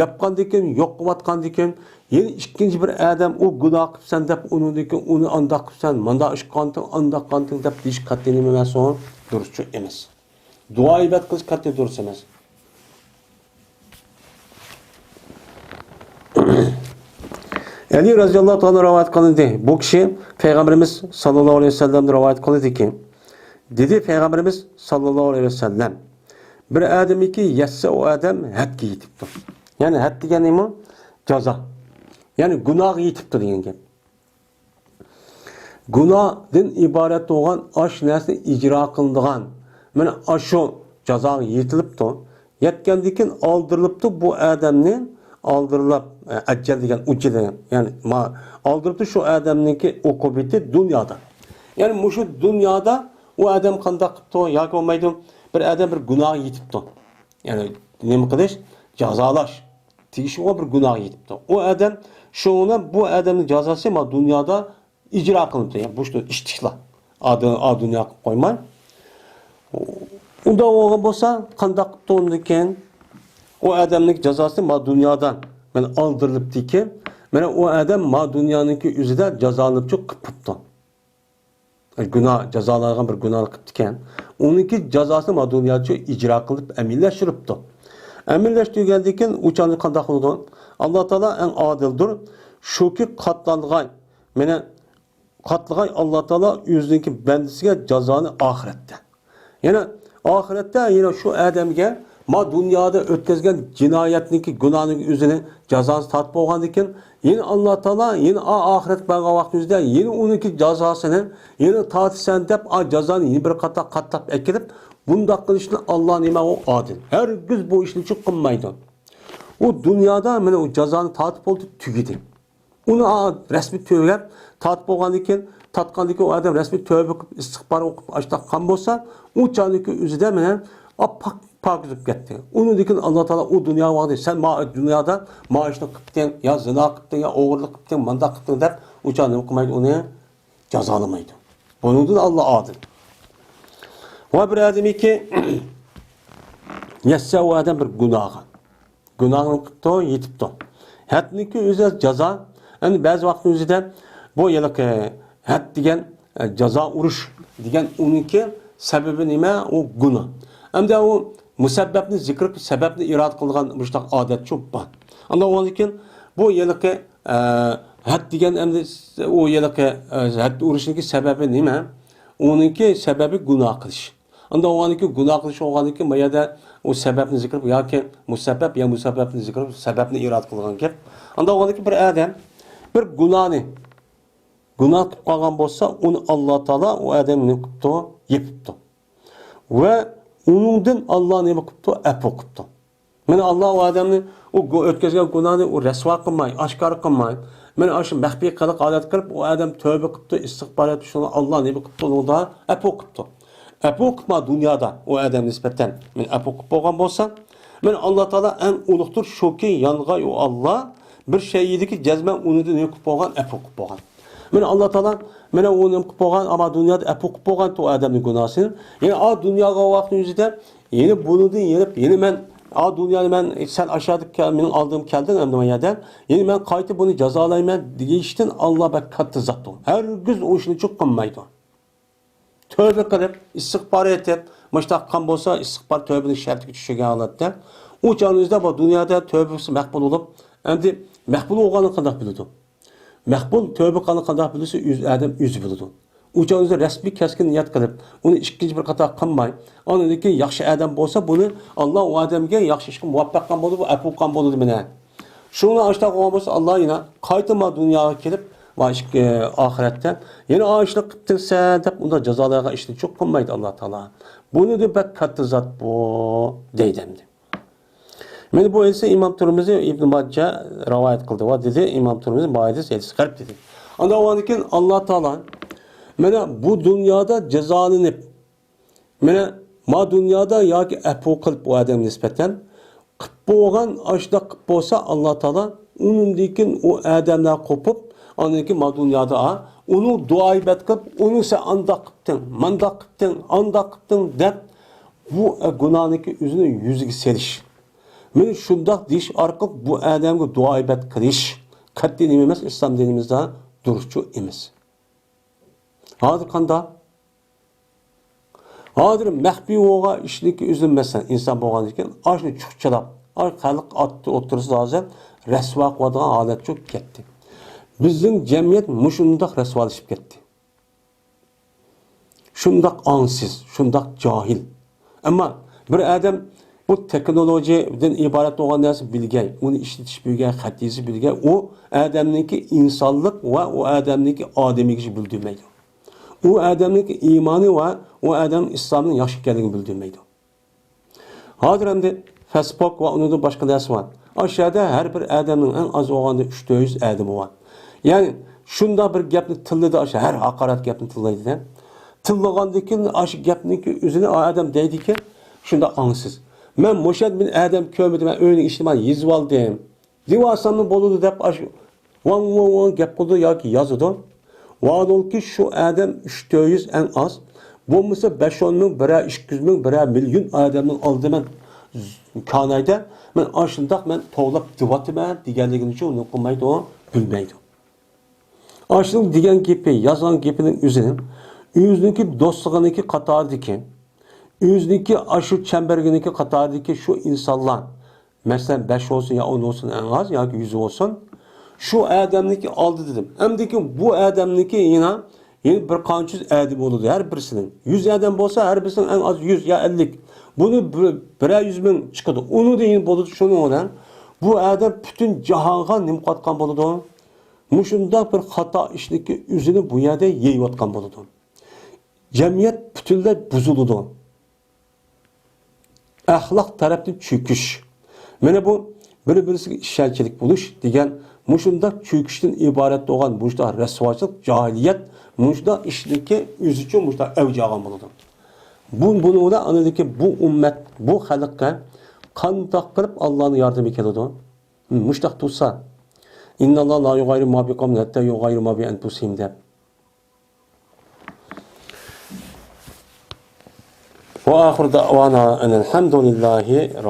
ياپقاندىن كېيىن، يوق قىلىۋاتقاندىن كېيىن، يەنە ئىككىنچى بىر ئادەم ئۇ گۇناھ قىپسەن دەپ، ئۇنىڭدىن كېيىن ئۇنى ئانداق قىپسەن، مانداق ئىش قىلغانتىڭ، ئانداق قىلغانتىڭ دەپ دېيىش قەتئىي نېمە ئەمەس ئۇ؟ دۇرۇسچۇ ئەمەس. دۇئا ئىبادەت قىلىش قەتئىي دۇرۇس ئەمەس. ئەلى رەزىياللاھۇ تائالا رىۋايەت قىلىندى. بۇ كىشى پەيغەمبىرىمىز ساللاللاھۇ ئەلەيھى ۋەسەللەمدىن رىۋايەت قىلىندىكى، دېدى پەيغەمبىرىمىز ساللاللاھۇ ئەلەيھى ۋەسەللەم، بىر ئادەمكى يەتسە، ئۇ ئادەم ھەدگە يېتىپتۇ. يەنى ھەد دېگەن نېمە؟ جازا. يەنى گۇناھقا يېتىپتۇ دېگەن گەپ. گۇناھتىن ئىبارەت بولغان ئاشۇ نەرسىنى ئىجرا قىلىدىغان، مانا ئاشۇ جازاغا يېتىلىپتۇ. يەتكەندىن كېيىن ئالدىرىلىپتۇ بۇ ئادەمنى، ئالدىرىلىپ، ئەجەل دېگەن ئۇجىلى، يەنى ما-، ئالدىرىپتۇ شۇ ئادەمنىڭكى ئوقۇبىتى دۇنيادا. يەنى مۇشۇ دۇنيادا ئۇ ئادەم قانداق قىپتۇ ياكى بولمايدۇ، بىر ئادەم بىر گۇناھقا يېتىپتۇ. يەنى نېمە قىلىش؟ جازالاش. تېگىشلىك بولغان بىر گۇناھقا يېتىپتۇ. ئۇ ئادەم، شۇڭا بۇ ئادەمنىڭ جازاسى ما دۇنيادا ئىجرا قىلىنىپتۇ. يەنى بۇ ئىشنى ئىشتىشلا. ئا دۇ-، ئا دۇنيا قىلىپ قويماي. ئۇنداق بولغان بولسا، قانداق قىپتۇ ئۇندىن كېيىن؟ ئۇ ئادەمنىڭ جازاسى ما دۇنيادا مانا ئالدۇرۇلۇپتىكەن. مانا ئۇ ئادەم ما دۇنيانىڭكى ئۆزىدە جازالىنىپچۇ قىپتۇ. گۇناھ، جازالايدىغان بىر گۇناھنى قىپتىكەن. ئۇنىڭكى جازاسىنى ما دۇنياچۇ ئىجرا قىلىپ ئەمەلىيلەشتۈرۈپتۇ. ئەمەلىيلەشتۈرگەندىن كېيىن ئۇ چاغدا قانداق بولىدۇ؟ ئاللا تائالا ئەڭ ئادىلدۇر. شۇكى قاتلانغاي، مانا قاتلىغاي ئاللا تائالا ئۆزىنىڭكى بەندىسىگە جازانى ئاخىرەتتە. يەنە ئاخىرەتتە يەنە شۇ ئادەمگە ما دۇنيادا ئۆتكۈزگەن جىنايەتنىڭكى، گۇناھنىڭ ئۆزىنى جازاسى تارتىپ بولغاندىن كېيىن، يەنە ئاللا تائالا يەنە ئا-، ئاخىرەتكە بارغان ۋاقتىمىزدا يەنە ئۇنىڭكى جازاسىنى يەنە تارتىسەن دەپ، ئا جازانى يەنە بىر قاتار قاتلاپ ئەكېلىپ، بۇنداق قىلىشنى ئاللا نېمە ئۇ ئادىل. ھەرگىز بۇ ئىشنى چۈ قىلمايدۇ. ئۇ دۇنيادا مانا ئۇ جازانى تارتىپ بولدى، تۈگىدى. ئۇنى، ئا، رەسمىي تۆۋە تارتىپ بولغاندىن كېيىن، تارتقاندىن كېيىن ئۇ ئادەم رەسمىي تۆۋە قىلىپ، ئىستىغپار ئوقۇپ، ئاشۇنداق قىلغان بولسا، ئۇ چاغدىكى ئۆزىدە مانا ئاپئاق پاكىز بولۇپ كەتتى. ئۇنىڭدىن كېيىن ئاللا تائالا ئۇ دۇنياغا ۋاقتى، سەن ما دۇنيادا ما ئىشنى قىپتىڭ، يا زىنا قىپتىڭ، يا ئوغرىلىق قىپتىڭ، مانداق قىپتىڭ دەپ، ئۇ چاغ نېمە قىلمايدۇ، ئۇنى جازالىمايدۇ. بۇنىڭدىن ئاللا ئادىل. ۋە بىر ئادەمكى يەتسە ئۇ ئادەم بىر گۇناھقا. گۇناھنى قىپتۇ، يېتىپتۇ. ھەدنىڭكى ئۆزى جازا. ئەمدى بەزى ۋاقىتنىڭ ئۆزىدە بۇ ھېلىقى ھەد دېگەن، ئە، جازا ئۇرۇش دېگەن ئۇنىڭكى سەۋەبى نېمە؟ ئۇ گۇناھ. ئەمدى ئۇ مۇسەببەپنى زىكىر قىلىپ، سەۋەبنى ئىرادە قىلىدىغان مۇشۇنداق ئادەت شۇ بار. ئاندىن ئۇنىڭدىن كېيىن بۇ ھېلىقى، ئە، ھەد دېگەن ئەمدى ئۇ ھېلىقى، ئە، ھەد ئۇرۇشنىڭكى سەۋەبى نېمە؟ ئۇنىڭكى سەۋەبى گۇناھ قىلىش. ئاندىن ئۇنىڭدىن كېيىن گۇناھ قىلىش بولغاندىن كېيىن، بۇ يەردە ئۇ سەۋەبنى زىكىر ياكى مۇسەببەپ يا مۇسەببەپنى زىكىر، سەۋەبنى ئىرادە قىلغان گەپ. ئاندىن ئۇنىڭدىن كېيىن بىر ئادەم بىر گۇناھنى، گۇناھ قىلىپ قالغان بولسا، ئۇنى ئاللا تائالا ئۇ ئادەمنى نېمە قىپتۇ؟ يېپىپتۇ. ۋە ئۇنىڭدىن ئاللا نېمە قىپتۇ؟ ئەپۇ قىپتۇ. مانا ئاللا ئۇ ئادەمنى، ئۇ گۇ-، ئۆتكۈزگەن گۇناھنى ئۇ رەسۋا قىلماي، ئاشكارا قىلماي، مانا ئاشۇ مەخپىي قىلىق ھالەت قىلىپ، ئۇ ئادەم تۆۋە قىپتۇ، ئىستىغپار ئېيتىپ، شۇڭا ئاللا نېمە قىپتۇ؟ ئۇنىڭدا ئەپۇ قىپتۇ. ئەپۇ قىپما دۇنيادا ئۇ ئادەم نىسبەتەن مانا ئەپۇ قىپ بولغان بولسا، مانا ئاللا تائالا ئەڭ ئۇلۇغدۇر، شۇكى يانغاي ئۇ ئاللا بىر شەيئىدىكى جەزمەن ئۇنىڭدىن نېمە قىپ بولغان؟ ئەپۇ قىپ بولغان. مانا ئاللا تائالا مانا ئۇ نېمە قىپ بولغان؟ ئەمما دۇنيادا ئەپۇ قىپ بولغان ئۇ ئادەمنىڭ گۇناھىنى. يەنى ئا دۇنياغا ۋاقىتنىڭ ئۆزىدە يەنە بۇنىڭدىن يېنىپ، يەنە مەن، ئا دۇنيانى مەن، سەن ئاشۇ يەردە كەل-، مېنىڭ ئالدىمغا كەلدىڭ ئەمدى ما يەردە. يەنە مەن قايتا بۇنى جازالايمەن دېگەن ئىشتىن ئاللا بەك كاتتا زاتتۇر. ھەرگىز ئۇ ئىشنى چۈ قىلمايدۇ. تۆۋە قىلىپ، ئىستىغپار ئېيتىپ، مۇشۇنداق قىلغان بولسا، ئىستىغپار تۆۋىنىڭ شەرتىگە چۈشۈرگەن ھالەتتە، ئۇ چاغنىڭ ئۆزىدە بۇ دۇنيادا تۆۋىسى مەقبۇل بولۇپ، ئەمدى مەقبۇل بولغانلىقىنى قانداق بىلىدۇ؟ مەقبۇل تۆۋە قىلغانلىقىنى قانداق بىلسە، ئۆزى ئادەم ئۆزى بىلىدۇ. ئۇ چاغ ئۆزى رەسمىي كەسكىن نىيەت قىلىپ، ئۇنى ئىككىنچى بىر قاتار قىلماي، ئاندىن كېيىن ياخشى ئادەم بولسا، بۇنى ئاللا ئۇ ئادەمگە ياخشى ئىشقا مۇۋەپپەق قىلغان بولىدۇ، ئەپۇ قىلغان بولىدۇ مانا. شۇڭا ئاشۇنداق بولغان بولسا، ئاللا يەنە قايتا ما دۇنياغا كېلىپ، ۋا ئىككى، ئاخىرەتتە يەنە ئاشۇنداق قىپتىڭ سەن دەپ ئۇنداق جازالايدىغان ئىشنى چۈ قىلمايدۇ ئاللا تائالا. بۇنىڭدىن بەك كاتتا زات بۇ، دەيدۇ ئەمدى. مانا بۇ ھەدىسنى ئىمام تۇرمۇزى، ئىبن ماجە رىۋايەت قىلدى. ۋە دېدى، ئىمام تۇرمۇزى بۇ ھەدىس، ھەدىس غەرىب دېدى. ئاندىن كېيىن ئاللا تائالا مانا بۇ دۇنيادا جازالىنىپ، مانا ما دۇنيادا ياكى ئەپۇ قىلىپ ئۇ ئادەمگە نىسبەتەن قىلىپ بولغان، ئاشۇنداق قىلىپ بولسا، ئاللا تائالا ئۇنىڭدىن كېيىن ئۇ ئادەملەر قوپۇپ، ئاندىن كېيىن ما دۇنيادا ئۇنىڭ دۇئا ئىبادەت قىلىپ، ئۇنى سەن ئانداق قىپتىڭ، مانداق قىپتىڭ، ئانداق قىپتىڭ دەپ، بۇ گۇناھنىڭكى ئۆزىنى يۈزىگە سېلىش. مانا شۇنداق دېيىش ئارقىلىق بۇ ئادەمگە دۇئا ئىبادەت قىلىش قەتئىي نېمە ئەمەس، ئىسلام دىنىمىزدا دۇرۇسچۇ ئەمەس. ھازىر قانداق؟ ھازىر مەخپىي بولغان ئىشنىڭكى ئۆزىنى، مەسىلەن، ئىنسان بولغاندىكىن ئاشۇنى چۇخچىلاپ، ئاي، خەلق ئاتتى ئوتتۇرىسىدا ھازىر رەسۋا قىلىدىغان ھالەت چۈشۈپ كەتتى. بىزنىڭ جەمئىيەت مۇشۇنداق رەسۋالىشىپ كەتتى. شۇنداق ئاڭسىز، شۇنداق جاھىل. ئەمما بىر ئادەم بۇ تېخنولوگىيەدىن ئىبارەت بولغان نەرسە بىلگەي، ئۇنى ئىشلىتىش بىلگەي، خەت يېزىش بىلگەي، ئۇ ئادەمنىڭكى ئىنسانلىق ۋە ئۇ ئادەمنىڭكى ئادىمىيلىكىنى بىلدۈرمەيدۇ. ئۇ ئادەمنىڭكى ئىمانى ۋە ئۇ ئادەمنىڭ ئىسلامنىڭ ياخشى ئىكەنلىكىنى بىلدۈرمەيدۇ. ھازىر ئەمدى فېيسبۇك ۋە ئۇنىڭدىن باشقا نەرسە بار. ئاشۇ يەردە ھەر بىر ئادەمنىڭ ئەڭ ئاز بولغاندا ئۈچ تۆت يۈز ئادىمى بار. يەنى شۇنداق بىر گەپنى تىللىدى، ئاشۇ ھەر ھاقارەت گەپنى تىللايدۇ-دە. تىللىغاندىن كېيىن ئاشۇ گەپنىڭكى ئۆزىنى ئادەم دەيدىكى، شۇنداق ئاڭسىز. مەن مۇشۇ يەردە بىر ئادەم كۆرمىدىم، مەن ئۆينىڭ ئىشىنى مانا يېزىۋالدىم. دېۋاساممۇ بولىدۇ دەپ ئاشۇ ۋاڭ ۋاڭ ۋاڭ گەپ قىلىدۇ ياكى يازىدۇ. ۋاھالەنكى شۇ ئادەم ئۈچ تۆت يۈز ئەڭ ئاز، بولمىسا بەش ئون مىڭ، بىرەر ئىككى يۈز مىڭ، بىرەر مىليون ئادەمنىڭ ئالدىدا مەن كانايدا مەن ئاشۇنداق مەن توۋلاپ دېۋاتىمەن دېگەنلىكىنى شۇ نېمە قىلمايدۇ، بىلمەيدۇ. ئاشۇنىڭ دېگەن گېپى، يازغان گېپىنىڭ ئۆزىنى ئۆزىنىڭكى دوستلۇقىنىڭكى قاتارىدىكى، ئۆزىنىڭكى ئاشۇ چەمبىرىكىنىڭكى قاتارىدىكى شۇ ئىنسانلار، مەسىلەن، بەش بولسۇن يا ئون بولسۇن، ئەڭ ئاز ياكى يۈز بولسۇن. شۇ ئادەمنىڭكى ئالدىدا دېدىم. ئەمدىكى بۇ ئادەمنىڭكى يەنە، يەنە بىر قانچە يۈز ئادەم بولىدۇ ھەر بىرسىنىڭ. يۈز ئادەم بولسا، ھەر بىرسىنىڭ ئەڭ ئاز يۈز يا ئەللىك. بۇنى بىر، بىرەر يۈز مىڭ چىقىدۇ. ئۇنىڭدىن يەنە بولىدۇ. شۇنىڭ بىلەن بۇ ئادەم پۈتۈن جاھانغا نېمە قىلىۋاتقان بولىدۇ؟ مۇشۇنداق بىر خاتا ئىشنىڭكى ئۆزىنى بۇ يەردە يېيىۋاتقان بولىدۇ. جەمئىيەت پۈتۈنلەي بۇزۇلىدۇ. ئەخلاق تەرەپتىن چۆكۈش. مانا بۇ بىر-بىرسىگە ئىشەنچلىك بولۇش دېگەن مۇشۇنداق چۆكۈشتىن ئىبارەت بولغان مۇشۇنداق رەسۋاچىلىق، جاھىلىيەت مۇشۇنداق ئىشنىڭكى ئۆزىچۇ مۇشۇنداق ئەۋج ئالغان بولىدۇ. بۇ، بۇنىڭدا ئاندىكى بۇ ئۈممەت، بۇ خەلققە قانداق قىلىپ ئاللانىڭ ياردىمى كېلىدۇ؟ مۇشۇنداق تۇرسا، ئىنناللاھە لا يۇغاييىرۇ ما بىقەۋمىن ھەتتا يۇغاييىرۇ ما بىئەنفۇسىھىم دەپ. وآخر دعوانا أن الحمد لله رب